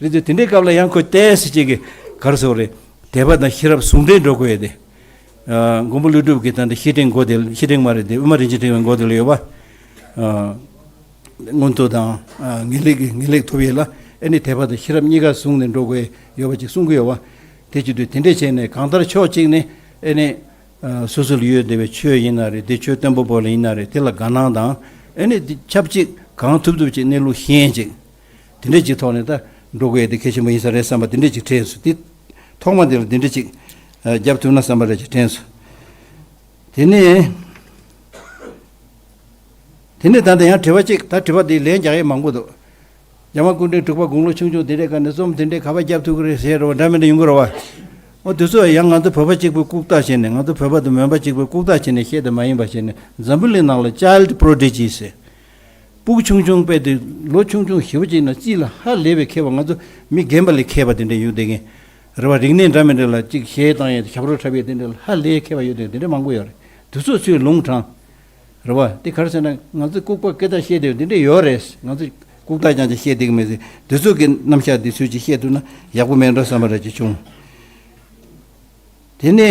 རེད་དེ་དེ་འདྲའི་སྐབས་ལ་ཡང་ཁོ་ཏོག་ཙམ་ཅིག་གི་ག་རེ་ཟེར་དགོས་རེད། དད་པ་དང་ཤེས་རབ་ཟུང་འབྲེལ་འགྲོ་དགོས་ཡོད་དེ། ཨ་མགོན་པོ་ཀླུ་སྒྲུབ་ཀྱིས་ད་ལྟ་བཤེས་སྤྲིང་མགོ་དེ་བཤེས་སྤྲིང་མ་རེད་དེ་དབུ་མ་རིན་ཆེན་ཕྲེང་བའི་མགོ་དེ་ལ་ཡོད་པ། ཨ། མངོན་མཐོ་དང་ངེས་ལེགས་ངེས་ལེགས་ཐོབ་ཡས་ལ་ཨེ་ནི་དད་པ་དང་ཤེས་རབ་གཉིས་ཀ་བཟུང་ནས་འགྲོ་དགོས་ཡོད་པ་ཅིག་གསུང་གི་ཡོད་པ། དེ་བྱེད་དུས་དེ་འདྲས་བྱས་ནས་གང་ལྟར་ཕྱོགས་གཅིག་ནས་ཨེ་ནི་སོ་སོ་ལ་ཡོད་བསྡད་པའི་ཆོས་ཡིན་ན་རེད། དེ་ཆོས་བརྟན་པོ་པོ་ལ་ཡིན་ན་རེད། དེ་ལ་དགའ་སྣང་དང་ཨེ་ནི་དེ་ཆབས་ཅིག་གང་ཐུབ་ཐུབ་ཅིག་གནས་ལུགས་ཤེས་ཅིག་དེ་འདྲས་ཅིག་ཐོག་ནས་ད་འགྲོ་དགོས་ཡས་དེ་གལ་ཆེན་པོ་ཡིན་ས་རེད་བསམ་པ་དེ་འདྲས་ཅིག་དྲན་སོང་། དེ་ཐོག་མ་དེ་ལ་དེ་འདྲས་ཅིག་རྒྱབ་ཐུབ་ན་བསམ་པ་རེད་ཅིག་དྲན་སོང་། དེ་ནས། དེ་ནས་ད་ལྟ་ཡང་དྲི་བ་གཅིག་ད་དྲི་བ་འདི་ལན་རྒྱག་ཡས་མང་པོ་འདུག་རྒྱལ་དབང་སྐུ་ཕྲེང་དྲུག་པ་དགུང་ལོ་ཆུང་ཆུང་དེ་འདྲའི་སྒང་ནས་རྩོམ་དེ་འདྲའི་ག་པར་བརྒྱབ་ཐུབ་ཀྱི་རེད་ཟེར་རོ་འདྲ་མི་འདྲ་ཡོང་གི་རེད་བ། འོ་དེ་ཚོ་ཡང་ང་ཚོ་བོད་པ་གཅིག་པུས་ལྐུགས་རྟགས་བྱས་ནས་ང་ཚོ་བོད་པ་དང་མོན་པ་གཅིག་པུས་ལྐུགས་རྟགས་བྱས་ནས་བཤད་དེ་མ་ཡིན་པ་བྱས་ནས་འཛམ་བུ་གླིང་ནང་ལ་child prodigy ཟེར། སྤུ་གུ་ཆུང་ཆུང་དཔེ་དེ་ལོ་ཆུང་ཆུང་ཞེ་པོ་ཅིག་ན་རྩིས་ལ་ཧ་ལས་པའི་མཁས་པ་ང་ཚོ་མི་རྒན་པ་ལས་མཁས་པ་དེ་འདྲ་ཡོད་བསྡད་མཁན་རེད་བ། རིག་གནས་འདྲ་མི་འདྲ་ལ་གཅིག་གཞས་བཏང་ཡས་ཞབས་བྲོ་འཁྲབ་ཡས་དེ་འདྲ་ལ་ཧ་ལས་མཁས་པ་ཡོད་བསྡད་མཁན་དེ་འདྲ་མང་པོ་ཡོད་རེད། དེ་ཚོ་ཚུར་ལུང་དྲངས། རེད་བ། དེ་ག་རེ་ཟེར་ན་ང་ཚོ་ལྐུགས་པ་སྐད་ཆ་བཤད་བསྡད་ཡོད་དེ་འདྲ་ཡོད་རེད། ང་ཚོ་ལྐུགས་རྟགས་རྐྱང་རྐྱང་བཤད་བསྡད་ཀྱི་མེད་ཟེར། དེ་ཚོ་གི་རྣམ་གཞག་དེ་ཚུལ་གྱིས་བཤད་ཐུབ་ན་ཡག་པོ་མེད་འགྲོ་བསམ་པ་འདྲ་ཅིག་བྱུང་། དེ་ནས།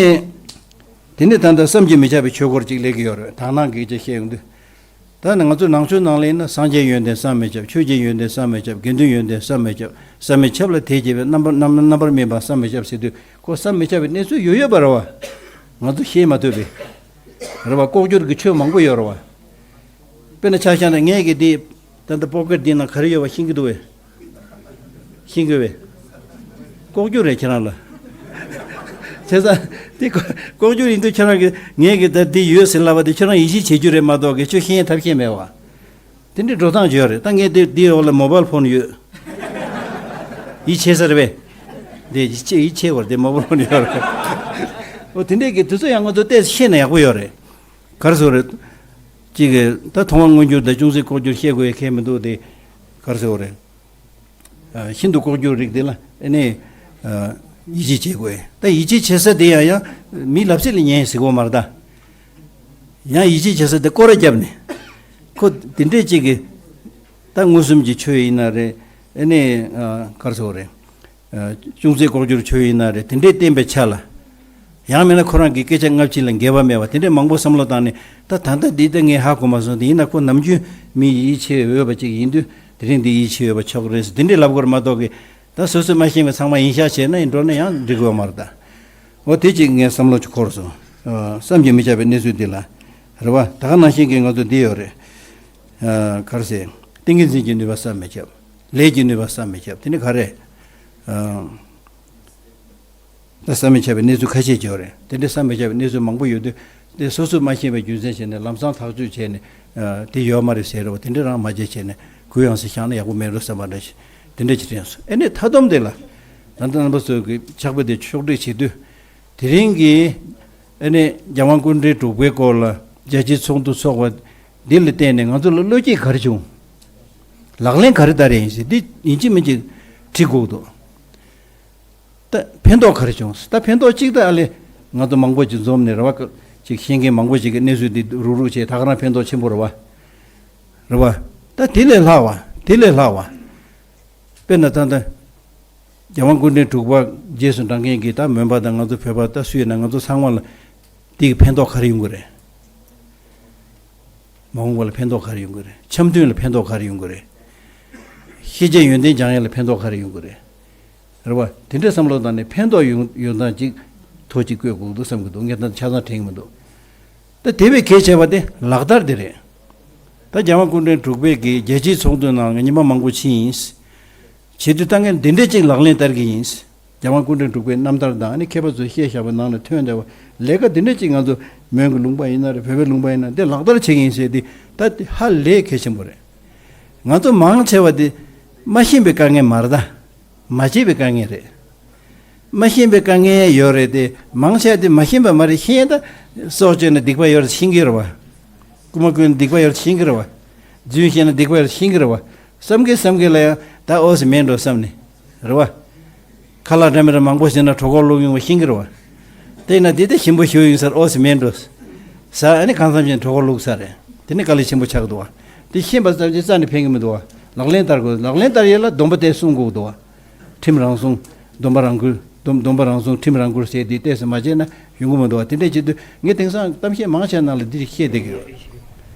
དེ་ནས་ད་ལྟ་བསམ་གྱིས་མི་ཁྱབ་པའི་ཆོས་སྐོར་ཅིག་སླེབས་ཀྱི་ཡོད་རེད། དག་སྣང་གི་སྐད་ཆ་བཤད་ཡོང་དུས། ད་ནི་ང་ཚོ་ནང་ཆོས་ནང་ལ་ཡིན་ན་སངས་རྒྱས་ཡོན་ཏན་བསམ་མི་ཁྱབ། ཆོས་ཀྱི་ཡོན་ཏན་བསམ་མི་ཁྱབ། དགེ་འདུན་ཡོན་ཏན་བསམ་མི་ཁྱབ། བསམ་མི་ཁྱབ་ལ་དེས་བསྐྱེད་པའི་རྣམ་པར་རྣམ་རྣམ་པར་སྨིན་པ་བསམ་མི་ཁྱབ་ཟེར་དུས་ཁོ་བསམ་མི་ཁྱབ་པའི་གནས་ཚུལ་ཡོད་ཡོད་པ་རེད་བ། ང་ཚོ་ཤེས་མ་ཐུབ་པས། རེད་བ། ལྐོག་གྱུར་གྱི་ཆོས་མང་པོ་ཡོད་རེད་བ། དཔེར་ན་ཆ་བཞག་ན་ངས་ཀྱི་འདི་ད་ལྟ་པོ་ཀེཊ་འདི་ནང་ག་རེ་ཡོད་པ་ཤེས་ཀྱི་འདུག་བས། ཤེས་ཀྱི་བས། ལྐོག་གྱུར་རེད་ཁྱེད་རང་ལ། བྱས་ཙང་འདི་ལྐོག་ལྐོག་གྱུར་ཡིན་དུས་ཁྱེད་རང་གིས་ངས་ཀྱི་ད་འདི་ཡོད་ཟེར་ལབ་པ་དེ་ཁྱེད་རང་ཡིད་ཆེས་བྱེད་རྒྱུ་རེད་མ་གཏོགས་ཀྱི་ཁྱོད་ཤེས་ཡས་ཐབས་ཤེས་མེད་བ། དེ་འདྲའི་འགྲོ་སྟངས་ཅིག་ཡོད་རེད། ད་ངས་དེ་དེའི་འོག་ལ་མོ་བལ་ཕོན་ཡོད། ཡིད་ཆེས་ས་རེད་པས། དེ་ཡིད་ཆེས་ཡིད་ཆེས་བར་དེ་མོ་བལ་ཕོན་ཡོད་རེད། འོ་དེ་འདྲས་ཀྱི་དུས་ཚོད་ཡང་ང་ཚོ་ཏོག་ཙམ་ཤེས་ན་ཡག་པོ་ཡོད་རེད། ག་རེ་ཟེར་རེད། གཅིག་གིས་ད་མཐོང་བ་མངོན་གྱུར་དང་ཅུང་ཟད་ལྐོག་གྱུར་བཤད་དགོས་ཡ་ཁེལ་མི་འདུག་དེ་ག་རེ་ཟེར་རེད། ཨ་ཤིན་ཏུ་ལྐོག་གྱུར་རིགས་དེ་ལ་ཨ་ནི་ཨ་ཡིད་ཆེས་བྱེད་དགོས། ད་ཡིད་ཆེས་བྱེད་ས་དེ་ཡང་ཡང་མིའི་ལབ་ཚིག་ལ་ཉན་ཟེར་གོ་མ་རེད་ད། ཡང་ཡིད་ཆེས་བྱེད་ས་དེ་སྐོར་ར་བརྒྱབ་ནས་ཁོ་དེ་འདྲས་གཅིག་གིས་ད་མངོན་སུམ་གྱི་ཆོས་ཡིན་ན་རེད། ཨ་ནི་ཨ་ག་རེ་ཟེར་དགོས་རེད། ཨ་ཅུང་ཟད་ལྐོག་གྱུར་ཆོས་ཡིན་ན་རེད། དེ་འདྲས་བསྟན་པའི་ཆ་ལ། ཡང་མིན་ན་ཁོ་རང་གི་སྐད་ཆ་སྔ་ཕྱི་ལ་འགལ་བ་མེད་པ་དེ་འདྲས་མང་པོ་བསམ་བློ་བཏང་ནས་ད་ད་ལྟ་འདི་ལྟ་ངས་ཧ་གོ་མ་སོང་། དེ་ཡིན་ན་ཁོ་ནམ་རྒྱུན་མི་ཡིད་ཆེས་འོས་པ་ཅིག་ཡིན་དུས་དེ་རིང་འདི་ཡིད་ཆེས་འོས་པ་ཆགས་ཀྱི་རེད་ཟེར་དེ་འདྲས་ལབ་དགོས་རེད་མ་གཏོགས་ཀི། ད་སོ་སོས་མ་ཤེས་པའི་ཚང་མ་ཡིན་ཤག་བྱས་ན་ཡིན་འགྲོ་ན་ཡང་འགྲིག་གི་ཡོད་མ་རེད་ད། འོ་དེ་ཅིག་ངས་བསམ་བློ་ཅིག་འཁོར་སོང་། ཨ་བསམ་གྱིས་མི་ཁྱབ་པའི་གནས་ཚུལ་འདི་ལ། རེད་བ། ད་ག་ནང་བཞིན་གྱི་ང་ཚོ་འདི་ཡོད་རེད། ཨ་ག་རེ་ཟེར། ཏིང་ངེ་འཛིན་གྱི་ནུས་པ་བསམ་མི་ཁྱབ། ལས་ཀྱི་ནུས་པ་བསམ་མི་ཁྱབ། དེ་ནི་ག་རེ། ཨ་ད་བསམ་མི་ཁྱབ་པའི་གནས་ཚུལ་ཁ་ཤས་ཅིག་ཡོད་རེད། དེ་འདྲའི་བསམ་མི་ཁྱབ་པའི་གནས་ཚུལ་མང་པོ་ཡོད་དུས་དེ་སོ་སོས་མ་ཤེས་པའི་རྒྱུ་མཚན་བྱས་ནས་ལམ་སང་ཐག་གཅོད་བྱས་ནས་ཨ་དེ་ཡོད་མ་རེད་ཟེར་རེད་བ། དེ་འདྲ་རང་མ་བྱས་བྱས་ནས་གུ་ཡངས་སེ་བཞག་ན་ཡག་པོ་མེད་འགྲོ་བསམ་པ་འདྲ་ཞིག་དེ་འདྲ་ཅིག་དྲན་སོང་། ཨེ་ནས་མཐའ་སྡོམ་དེ་ལ་ད་ལྟ་རྣམ་པ་ཚོས་ཀྱི་ཕྱག་དཔེ་དེ་ཕྱོགས་སྒྲིག་བྱེད་དུས་དེ་རིང་གི་ཨེ་ནས་རྒྱལ་དབང་སྐུ་ཕྲེང་དྲུག་པའི་སྐོར་ལ་རྒྱལ་སྤྱིའི་ཚོགས་འདུ་འཚོགས་པ་འདི་ལ་བརྟེན་ནས་ང་ཚོ་ལ་བློ་སྐྱེད་ག་རེ་བྱུང་། ལག་ལེན་ག་རེ་བསྟར་ཡིན་ཟེར་འདི་ཡིན་གཅིག་མིན་གཅིག་འདྲི་དགོས་འདུག་ད་ཕན་ཐོགས་ག་རེ་བྱུང་ཟེར། ད་ཕན་ཐོགས་གཅིག་ད་ཨ་ལེ་ང་ཚོ་མང་པོ་ཅིག་འཛོམས་ནས་རེད་བ། ཅིག་ཤེས་མཁན་མང་པོ་ཅིག་གི་གནས་ཚུལ་འདི་རུག་རུག་བྱས། ད་ག་རང་ཕན་ཐོགས་ཆེན་པོ་རེད་བ། རེད་བ། ད་དེ་ལས་ལྷག་བ། དེ་ལས་ལྷག་བ། དཔེར་ན་ད་ལྟ་རྒྱལ་དབང་སྐུ་ཕྲེང་དྲུག་པ་རྗེས་སུ་འབྲང་མཁན་གྱི་ད་མོན་པ་དང་ང་ཚོ་བོད་པ་ད་སུ་ཡིན་ན་ང་ཚོ་ཚང་མ་ལ་དེ་གི་ཕན་ཐོགས་ག་རེ་ཡོང་གི་རེད། མ་འོངས་པ་ལ་ཕན་ཐོགས་ག་རེ་ཡོང་གི་རེད། འཆམ་མཐུན་ལ་ཕན་ཐོགས་ག་རེ་ཡོང་གི་རེད། ཤེས་བྱའི་ཡོན་ཏན་སྦྱང་ཡ་ལ་ཕན་ཐོགས་ག་རེ་ཡོང་གི་རེད། རེད་བ། དེ་འདྲའི་བསམ་བློ་བཏང་ནས་ཕན་ཐོགས་ཡོང་ཡོང་སྟངས་ཅིག་ཐོག་ཅིག་བཀོད་དགོས་འདུག་བསམ་གྱི་འདུག་ངས་ད་ཆ་ཚང་དྲན་གྱི་མི་འདུག་ད་དེ་བས་གལ་ཆེ་བ་དེ་ལག་བསྟར་དེ་རེད། ད་རྒྱལ་དབང་སྐུ་ཕྲེང་དྲུག་པའི་གི་རྒྱལ་སྤྱིའི་ཚོགས་འདུའི་ནང་ངས་ཉི་མ་མང་པོ་ཕྱིན་ཡིན། བྱེད་དུས་ད་ངས་འདི་འདྲས་ཅིག་ལག་ལེན་བསྟར་གྱི་ཡིན། རྒྱལ་དབང་སྐུ་ཕྲེང་དྲུག་པའི་རྣམ་ཐར་དང་ཨ་ནི་མཁས་པ་ཚོས་བཤད་བཞག་པའི་ནང་ནས་ཐོན་བསྡད་པ་ལས་ཀ་འདི་འདྲས་ཅིག་ང་ཚོ་མོན་གྱི་ལུང་པ་ཡིན་ན་རེད། བོད་པའི་ལུང་པ་ཡིན་ན་འདི་ལག་བསྟར་བྱེད་ཀྱི་ཡིན་ཟེར་དེ་ད་དེ་ཧ་ལས་གལ་ཆེན་པོ་རེད། ང་ཚོ་མང་ཆེ་བ་དེ་མ་ཤེས་པའི་དཀའ་ངལ་མ་རེད་ད། མ་བྱས་པའི་དཀའ་ངལ་རེད། མ་ཤེས་པའི་དཀའ་ངལ་ཡོད་རེད་དེ། མང་ཆེ་བ་དེ་མ་ཤེས་པ་མ་རེད། ཤེས་ད་སྲོག་གཅོད་ན་སྡིག་པ་ཡོད་རེད་ཤེས་ཀྱི་རེད་བ། རྐུ་མ་རྐུས་ན་སྡིག་པ་ཡོད་རེད་ཤེས་ཀྱི་རེད་བ། རྫུན་བཤད་ན་སྡིག་པ་ཡོད་རེད་ཤེས་ཀྱི་རེད་བ། བསམ་གི་བསམ་གི་ལ་ཡང་ད་ཨོ་སི་མེད་འགྲོ་བསམ་ནས་རེད་བ། ཁ་ལག་འདྲ་མི་འདྲ་མང་པོ་བྱས་ན་གྲོད་ཁོག་ལོག་ཡོང་བ་ཤེས་ཀྱི་རེད་བ། དེས་ན་དེ་ལྟ་ཞིམ་པོ་ཞིག་ཡིན་ས་རེད། ཨོ་སི་མེད་འགྲོ་ས། ཨ་ནི་གང་འཚམ་བྱས་ན་གྲོད་ཁོག་ལོག་ས་རེད། དེ་ནི་དཀའ་ལས་ཆེན་པོ་ཆགས་འདུག་བ། དེ་ཤེས་པ་ཙམ་གྱིས་རྩ་ནས་ཕན་གྱི་མི་འདུག་བ། ལག་ལེན་བསྟར་དགོས། ལག་ལེན་བསྟར་ཡས་ལ་སྡོམ་པ་དེ་སྲུང་དགོས་འདུག་བ། ཁྲིམས་རང་སྲུང་། སྡོམ་པ་རང་འཁུར། སྡོམ་སྡོམ་པ་རང་སྲུང་ཁྲིམས་རང་འཁུར་ཟེར་དེ་ཏོག་ཙམ་མ་བྱས་ན་ཡོང་གི་མི་འདུག་བ། དེ་འདྲས་བྱེད་དུས་ངས་དེང་སང་གཏམ་བཤད་མང་ཆེ་ནང་ལ་འདི་བཤད་བསྡད་ཀྱི་ཡོད།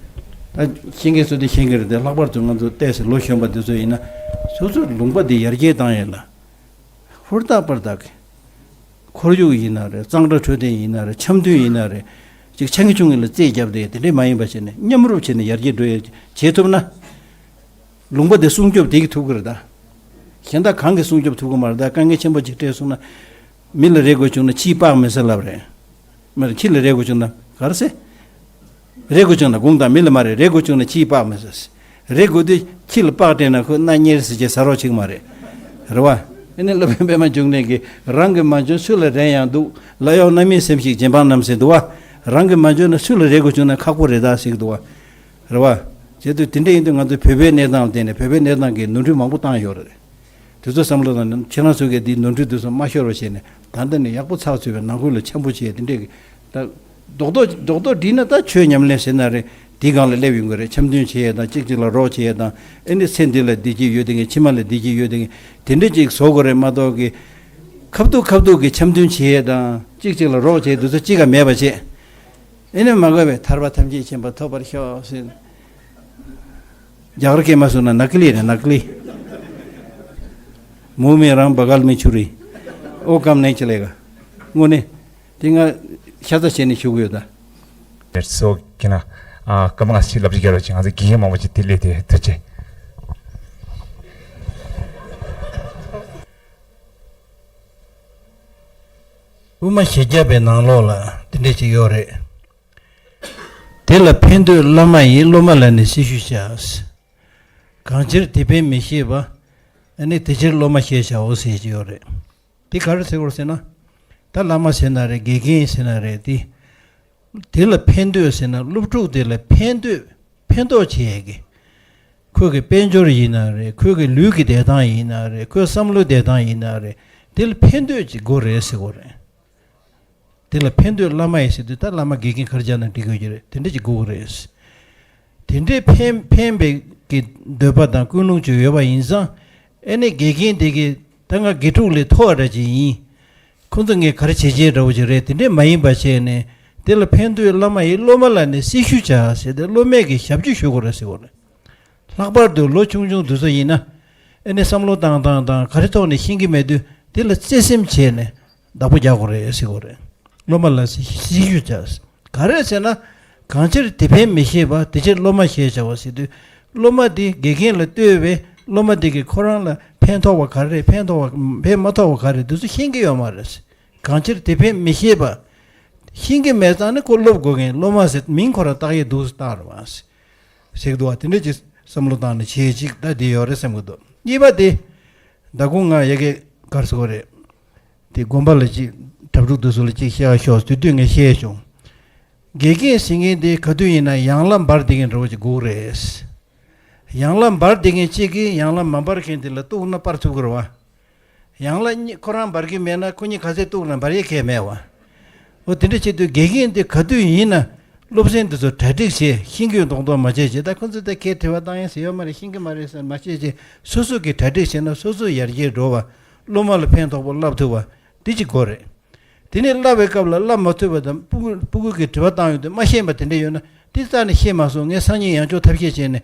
ད་ཤེས་མཁན་ཚོ་དེ་ཤེས་ཀྱི་རེད་དེ། ལྷག་པར་དུ་ང་ཚོ་ཏོག་ཙམ་ལོ་གཞོན་པ་འདི་ཚོ་ཡིན་ན་སོ་སོའི་ལུང་པ་འདི་ཡར་རྒྱས་བཏང་ཡས་ལ། ཧུར་ཐག་པར་ཐག་གི། ཁོར་ཡུག་ཡིན་ན་རེད། གཙང་སྦྲ་འཕྲོད་བསྟེན་ཡིན་ན་རེད། འཆམ་མཐུན་ཡིན་ན་རེད། ཅིག་ཆང་གི་ཆུང་ངུ་ལ་རྩིས་བརྒྱབ་སྟེ་དེ་འདྲས་མ་ཡིན་པ་བྱས་ནས་མཉམ་རུབ་བྱས་ནས་ཡར་རྒྱས་འགྲོ་ཡ་བྱེད་ཐུབ་ན། ལུང་པ་དེ་སྲུང་སྐྱོབ་དེ་གི་ཐུབ་ཀྱི་རེད་ད། གཞན་དག་གང་གིས་སྲུང་སྐྱོབ་ཐུབ་ཀྱི་མ་རེད་ད། དཀའ་ངལ་ཆེན་པོ་ཅིག་འཕྲད་སོང་ན། མི་ལ་རེ་དགོས་བྱུང་ན་ཁྱིས་དཔག་མེད་ཟེར་ལབ་རེད། མ་རེད། ཁྱི་ལ་རེ་དགོས་བྱུང་ན་ག་རེ་ཟེར། རེ་དགོས་བྱུང་ན་དགུང་དང་མི་ལ་མ་རེད། རེ་དགོས་བྱུང་ན་ཁྱིས་དཔག་མི་ཟེར། རེ་དགོས་དུས་ཁྱི་ལ་དཔག་སྤྲད་ན་ཁོས་སྣ་གཉེར་ཟེར་གྱི་ཟ་རོགས་བྱེད་ཀྱི་མ་རེད། རེད་བ། ཨ་ནི་སློབ་དཔོན་པད་མ་འབྱུང་གནས་ཀྱིས་རང་གིས་མ་འཇོན་སུ་ལ་རན་ཡང་འདུག་ལ་གཡོག་རྣམ་སྨིན་སེམས་ཤིག་རྗེ་འབངས་རྣམས་ཟེར་འདུག་བ། རང་གིས་མ་འཇོན་ན་སུ་ལ་རེ་དགོས་བྱུང་ན་ཁག་པོ་རེད་ད་ཟེར་གྱི་འདུག་བ། རེད་བ། བྱེད་དུས་དེ་འདྲ་ཡིན་དུས་ང་ཚོ་བོད་པའི་གནས་སྟངས་ལ་བརྟེན་ནས་བོད་པའི་གནས་སྟངས་ཀྱི་ནོར་འཁྲུལ་མང་པོ་བཏང་ཡོད་རེད། དེ་ཚོ་བསམ་བློ་བཏང་ནས་ཁྱེད་རང་ཚོ་གིས་འདིའི་ནོར་འཁྲུལ་དེ་ཚོ་མ་ཤོར་བ་བྱས་ནས་ད་ལྟ་ནས་ཡག་པོ་ཚགས་ཚུད་པའི་ནང་ཁུལ་ལ་འཆམ་པོ་བྱས་དེ་འདྲས་ཀྱི་ད། རྡོག་རྡོག་རྡོག་རྡོག་བསྒྲིལ་ན་ད་ཆོས་ཉམས་ལེན་ཟེར་ན་རེད། དེའི་སྒང་ལ་སླེབས་ཡོང་གི་རེད། འཆམ་མཐུན་བྱེད་ཡས་དང་གཅིག་གཅིག་ལ་རོགས་བྱེད་ཡས་དང་། ཨེ་ནི་ཚེ་འདི་ལ་བདེ་སྐྱིད་ཡོད་དེ་ངས་ཕྱི་མ་ལ་བདེ་སྐྱིད་ཡོད་དེ་ངས་དེ་འདྲས་ཅིག་བཟོ་དགོས་རེད་མ་གཏོགས་ཀྱི། ཁ་ཐུག་ཁ་ཐུག་གི་འཆམ་མཐུན་བྱེད་ཡས་དང་གཅིག་གཅིག་ལ་རོགས་བྱེད་དུས་ཚོད་གཅིག་ག་མེད་པ་བྱེད། ཨེ་ནི་མ་དགོས་པའི་ཐར་པ་ཐམས་ཅད་མཁྱེན་པ་ཐོབ་པར་ཤོག་ཟེར། རྒྱ་གར་སྐད་མ་གསུངས་ན་ནག་ལི་རེད་ནག་ལི། མུ་མེ་རང་བ་གལ་མི་ཆུ་རི། ཨོ་ཀམ་ནེ་ཅི་ལེ་ག་དངོས་གནས། དེ་ང་ཤ་ཚ་བྱས་ནས་ཞུ་གི་ཡོད་ད། ཡར་སོ་ཁྱེད་ན། ཨ་སྐར་མ་ལྔ་ཞིག་ལབ་ཅིག་རྒྱག་རོགས་བྱེད། ང་ཚོ་དགེ་རྒན་མང་པོ་ཅིག་དེ་སླེབས་ཏེ་ཐུགས་རྗེ་ཆེ། དབུ་མ་ཞལ་བརྒྱ་པའི་ནང་ལོགས་ལ་དེ་འདྲས་ཅིག་ཡོད་རེད། དེ་ལ་ཕན་འདོད་བླ་མ་ཡིས། སློབ་མ་ལ་ནི་སྲི་ཞུ་བྱ། གང་ཕྱིར་དེ་ཕན་མི་ཤེས་པ། ཨ་ནི་དེ་ཕྱིར་སློབ་མ་ཞེས་བྱའོ་ཟེར་གྱི་ཡོད་རེད། དེ་ག་རེ་ཟེར་དགོས་ཟེར་ན། ད་བླ་མ་ཟེར་ན་རེད། དགེ་རྒན་ཟེར་ན་རེད་དེ། དེ་ལ་ཕན་འདོད་ཟེར་ན་སློབ་ཕྲུག་དེ་ལ་ཕན་འདོད་ཕན་ཐོགས་བྱེད་ཡས་ཀྱི། ཁོས་ཀྱི་དཔལ་འབྱོར་ཡིན་ན་རེད། ཁོས་ཀྱི་ལུས་ཀྱི་བདེ་ཐང་ཡིན་ན་རེད། ཁོའི་བསམ་བློའི་བདེ་ཐང་ཡིན་ན་རེད། དེ་ལ་ཕན་འདོད་ཅིག་དགོས་རེད་ཟེར་དགོས་རེད། དེ་ལ་ཕན་འདོད་བླ་མ་ཡིས་ཟེར་དུས་ད་བླ་མ་དགེ་རྒན་ག་རེ་བྱས་ན་འགྲིག་གི་ཡོད་ཀྱི་རེད། དེ་འདྲ་ཅིག་དགོས་ཀྱི་རེད། དེ་འདྲའི་ཕན་ཕན་པའི་གི་འདོད་པ་དང་ཀུན་སློང་ཅིག་ཡོད་པ་ཡིན་ཙང་། ཨེ་ནི་དགེ་རྒན་དེ་གིས་ད་ང་དགེ་ཕྲུག་ལས་མཐོ་བ་འདྲ་ཅིག་ཡིན། ཁོང་ཚོ་ངས་ག་རེ་བྱེད་བྱེད་འདྲ་བོ་ཅིག་རེད། དེ་འདྲས་མ་ཡིན་པ་བྱས་ནས་དེ་ལ་ཕན་འདོད་བླ་མ་ཡིས། སློབ་མ་ལ་ནི་སྲི་ཞུ་བྱ་ཟེར་ཏེ་སློབ་མས་ཀྱི་ཞབས་ཕྱི་ཞུ་དགོས་རེད་ཟེར་བ་རེད། ལྷག་པར་དུ་ལོ་ཆུང་ཆུང་དེ་ཚོ་ཡིན་ན། ཨེ་ནི་བསམ་བློ་བཏང་སྟངས་དང་ག་རེ་ཐོག་ནས་ཤེས་ཀྱི་མེད་དུས་དེ་ལ་བརྩེ་སེམས་བྱས་ནས་བདག་པོ་རྒྱག་དགོས་རེད་ཟེར་དགོས་རེད། སློབ་མ་ལ་སྲི་སྲི་ཞུ་བྱ། ག་རེ་ཟེར་ན། གང་ཕྱིར་དེ་ཕན་མི་ཤེས་པ། དེ་ཕྱིར་སློབ་མ་ཞེས་བྱའོ་ཟེར་དུས། སློབ་མ་དེ་དགེ་རྒན་ལ་ལྟོས་པས་སློབ་མ་དེ་གིས་ཁོ་རང་ལ་ཕན་ཐོགས་པ་ག་རེ་རེད། ཕན་ཐོགས་པ་ཕན་མ་ཐོགས་པ་ག་རེ་རེད། དེ་ཚོ་ཤེས་ཀྱི་ཡོད་མ་རེད། གང་ཕྱིར་དེ་ཕན་མི་ཤེས་པ། ཤེས་ཀྱི་མེད་ཙང་ནི་ཁོ་སློབ་དགོས་མཁན་སློབ་མ་ཟེར་མིང་ཁོ་རང་བཏགས་ཡས་འདུག་བཏགས་རེད་བ། ཟེར་གི་འདུག་བ། དེ་འདྲ་ཅིག་བསམ་བློ་བཏང་ནས་བྱེད་ཅིག་ད་དེ་ཡོད་རེད་བསམ་གི་འདུག་གཉིས་པ་དེ། ད་དགོང་ང་ཡ་གི་གར་སོ་རེད། དེ་དགོན་པ་ལ་ཅིག་གྲྭ་ཕྲུག་དེ་ཚོ་ལ་ཅིག་བཤད་ཤོག་དེ་དུས་ངས་བཤད་བྱུང་། དགེ་རྒན་ཟེར་མཁན་དེ་ག་དུས་ཡིན་ན་ཡང་ལ་འབར་བསྡད་མཁན་འདྲ་བོ་ཅིག་དགོས་རེད། ཡང་ལ་འབར་བསྡད་མཁན་གཅིག་གིས་ཡང་ལ་མ་འབར་མཁན་དེ་ལ་གཏུག་ན་སྤར་ཐུབ་ཀྱི་རེད་བ། ཡང་ལ་གཉིས་ཁོ་རང་འབར་གྱི་མེད་ན་ཁོ་གཉིས་ག་ཚད་གཏུག་ན་འབར་ཡས་གལ་མེད་བ། འོ་དེ་འདྲ་བྱེད་དུས་དགེ་རྒན་དེ་ག་དུས་ཡིན་ན་སློབ་ཚན་དེ་ཚོ་གྲ་སྒྲིག་བྱེད། ཤེས་ཀྱི་ཡོད་མདོག་མདོག་མ་བྱེད་བྱེད། ད་ཁོ་ཚོ་ད་ཁས་དྲི་བ་བཏང་ཡས་ཟེར་ཡོད་མ་རེད། ཤེས་ཀྱི་མ་རེད་ཟེར་མ་བྱེད་བྱེད། སོ་སོ་གིས་གྲ་སྒྲིག་བྱས་ན་སོ་སོ་ཡར་རྒྱས་འགྲོ་བ། སློབ་མ་ལ་ཕན་ཐོགས་པ་བསླབ་ཐུབ་པ་དེ་གཅིག་དགོས་རེད། དེ་ནས་བསླབ་པའི་སྐབས་ལ་བསླབ་མ་ཐུབ་པ་དང་སྤུ་གུ་སྤུ་གུ་གིས་དྲི་བ་བཏང་ཡོང་དུས་མ་ཤེས་པ་དེ་འདྲ་ཡོད་ན་དེ་རྩ་ནས་ཤེས་མ་སོང་། ངས་སང་ཉིན་ཡང་བསྐྱར་ཐབས་ཤེས་བྱས་ནས་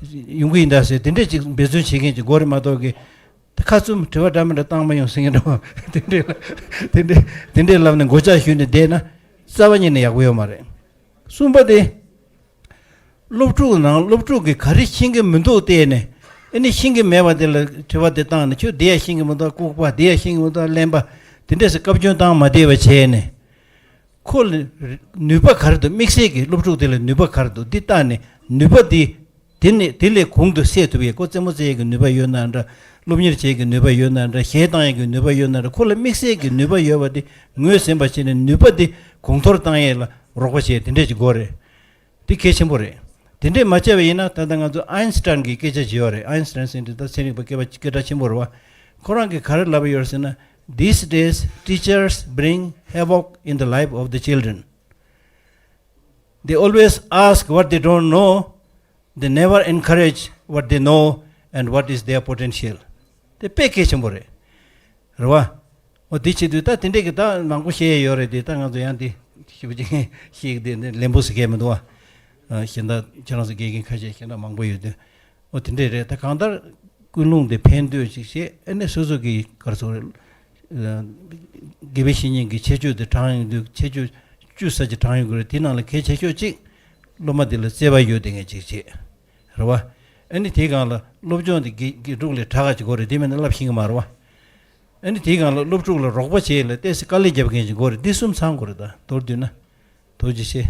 ཡོང་གི་ཡིན་ད་ཟེར་དེ་འདྲས་ཅིག་འབད་བརྩོན་བྱེད་མཁན་ཅིག་དགོས་རེད་མ་གཏོགས་ཀྱི། ཁ་བཙུམ་དྲི་བ་འདྲ་མི་འདྲ་བཏང་མ་ཡོང་ཟེར་མཁན་འདྲ་བ་དེ་འདྲས་ལ་དེ་འདྲས་དེ་འདྲས་ལབ་ནས་མགོ་ལྕག་གཞུས་ནས་བསྡད་ན་རྩ་བ་ཉིད་ནས་ཡག་པོ་ཡོད་མ་རེད། གསུམ་པ་དེ། སློབ་ཕྲུག་ནང་སློབ་ཕྲུག་གིས་ག་རེ་ཤེས་ཀྱི་མི་འདུག་བལྟས་ནས་ཨ་ནི་ཤེས་ཀྱི་མེད་པ་དེ་ལ་དྲི་བ་དེ་བཏང་ནས་ཁྱོད་འདི་ཡང་ཤེས་ཀྱི་མི་འདུག་ལྐུགས་པ་འདི་ཡང་ཤེས་ཀྱི་མི་འདུག་གླེན་པ་དེ་འདྲས་སུ་བཀའ་བཀྱོན་བཏང་མ་བསྡད་པ་བྱས་ནས། ཁོ་ལ་ནུས་པ་ག་རེ་འདུག་དམིགས་བསལ་གྱི་སློབ་ཕྲུག་དེ་ལ་ནུས་པ་ག་རེ་འདུག་འདི་བལྟས་ནས་ནུས་པ་འདི་དེ་ནས་དེ་ལས་གོང་དུ་སད་ཐུབ་ཡས། ཁོ་རྩེད་མོ་རྩེ་ཡས་ཀྱི་ནུས་པ་ཡོད་ན་འདྲ། སློབ་གཉེར་བྱེད་ཡས་ཀྱི་ནུས་པ་ཡོད་ན་འདྲ། གཞས་བཏང་ཡས་ཀྱི་ནུས་པ་ཡོད་ན་འདྲ། ཁོ་ལ་དམིགས་བསལ་གྱི་ནུས་པ་ཡོད་པ་དེ་ངོས་ཟིན་པ་བྱས་ནས་ནུས་པ་དེ་གོང་མཐོར་བཏང་ཡས་ལ་རོགས་པ་བྱེད་དེ་འདྲས་ཀྱི་དགོས་རེད། དེ་གལ་ཆེན་པོ་རེད། དེ་འདྲས་མ་བྱས་པ་ཡིན་ན་ད་ལྟ་ང་ཚོ་ཨའིན་སི་ཊན་གྱི་སྐད་ཆ་ཅིག་ཡོད་རེད། ཨའིན་སི་ཊན་ཟེར་དེ་ད་ཚན་རིག་པ་སྐད་པ་སྐད་གྲགས་ཆེན་པོ་རེད་བ། ཁོ་རང་གིས་ག་རེ་ལབ་ཡོད་ཟེར་ན། These days, teachers bring havoc in the life of the children. They always ask what they don't know. They never encourage what they know and what is their potential. དེ་དཔེ་གལ་ཆེན་པོ་རེད། རེད་བ། འོ་དེ་བྱེད་དུས་ད་དེ་འདྲས་ཀྱི་ད་མང་པོ་བཤད་ཡས་ཡོད་རེད་དེ། ད་ང་ཚོ་ཡང་དེ་ཞིབ་པོ་ཅིག་ཤེས་ཀྱི་དེ་ལན་པོ་ཟེར་མཁན་མི་འདུག་བ། གཞན་དག་ཁྱེད་རང་ཚོ་དགེ་རྒན་ཁ་ཤས་གཞན་དག་མང་པོ་ཡོད་དུས། འོ་དེ་འདྲས་རེད། ད་གང་ལྟར་ཀུན་སློང་དེ་འཕེལ་འདོད་ཅིག་བྱེད། ཨ་ནི་སོ་སོ་གི་ག་རེ་ཟེར་དགོས་རེད། དགེ་བའི་བཤེས་གཉེན་གྱི་ཁྱད་ཆོས་དེ་དྲངས་ཡོང་དུས་ཁྱད་ཆོས་བཅུ་ཙམ་ཅིག་དྲངས་ཡོང་གི་རེད། དེ་ནང་ལ་གལ་ཆེ་ཤོས་གཅིག་སློབ་མ་དེ་ལ་བརྩེ་བ་ཡོད་དེ་ངས་ཅིག་བྱེད། རེད་བ། ཨ་ནི་དེའི་སྒང་ལ་སློབ་སྦྱོང་དེ་དགེ་དགེ་ཕྲུག་ལས་དྲག་ག་ཅིག་དགོས་རེད། དེ་མིན་ན་བསླབ་ཤེས་ཀྱི་མ་རེད་བ། ཨ་ནི་དེའི་སྒང་ལ་སློབ་ཕྲུག་ལ་རོགས་པ་བྱེད་ལ་ཏོག་ཙམ་དཀའ་ལས་རྒྱབ་མཁན་ཅིག་དགོས་རེད། འདི་གསུམ་ཚང་དགོས་རེད། ད་མདོར་བསྡུས་ན། ཐུགས་རྗེ་ཆེ།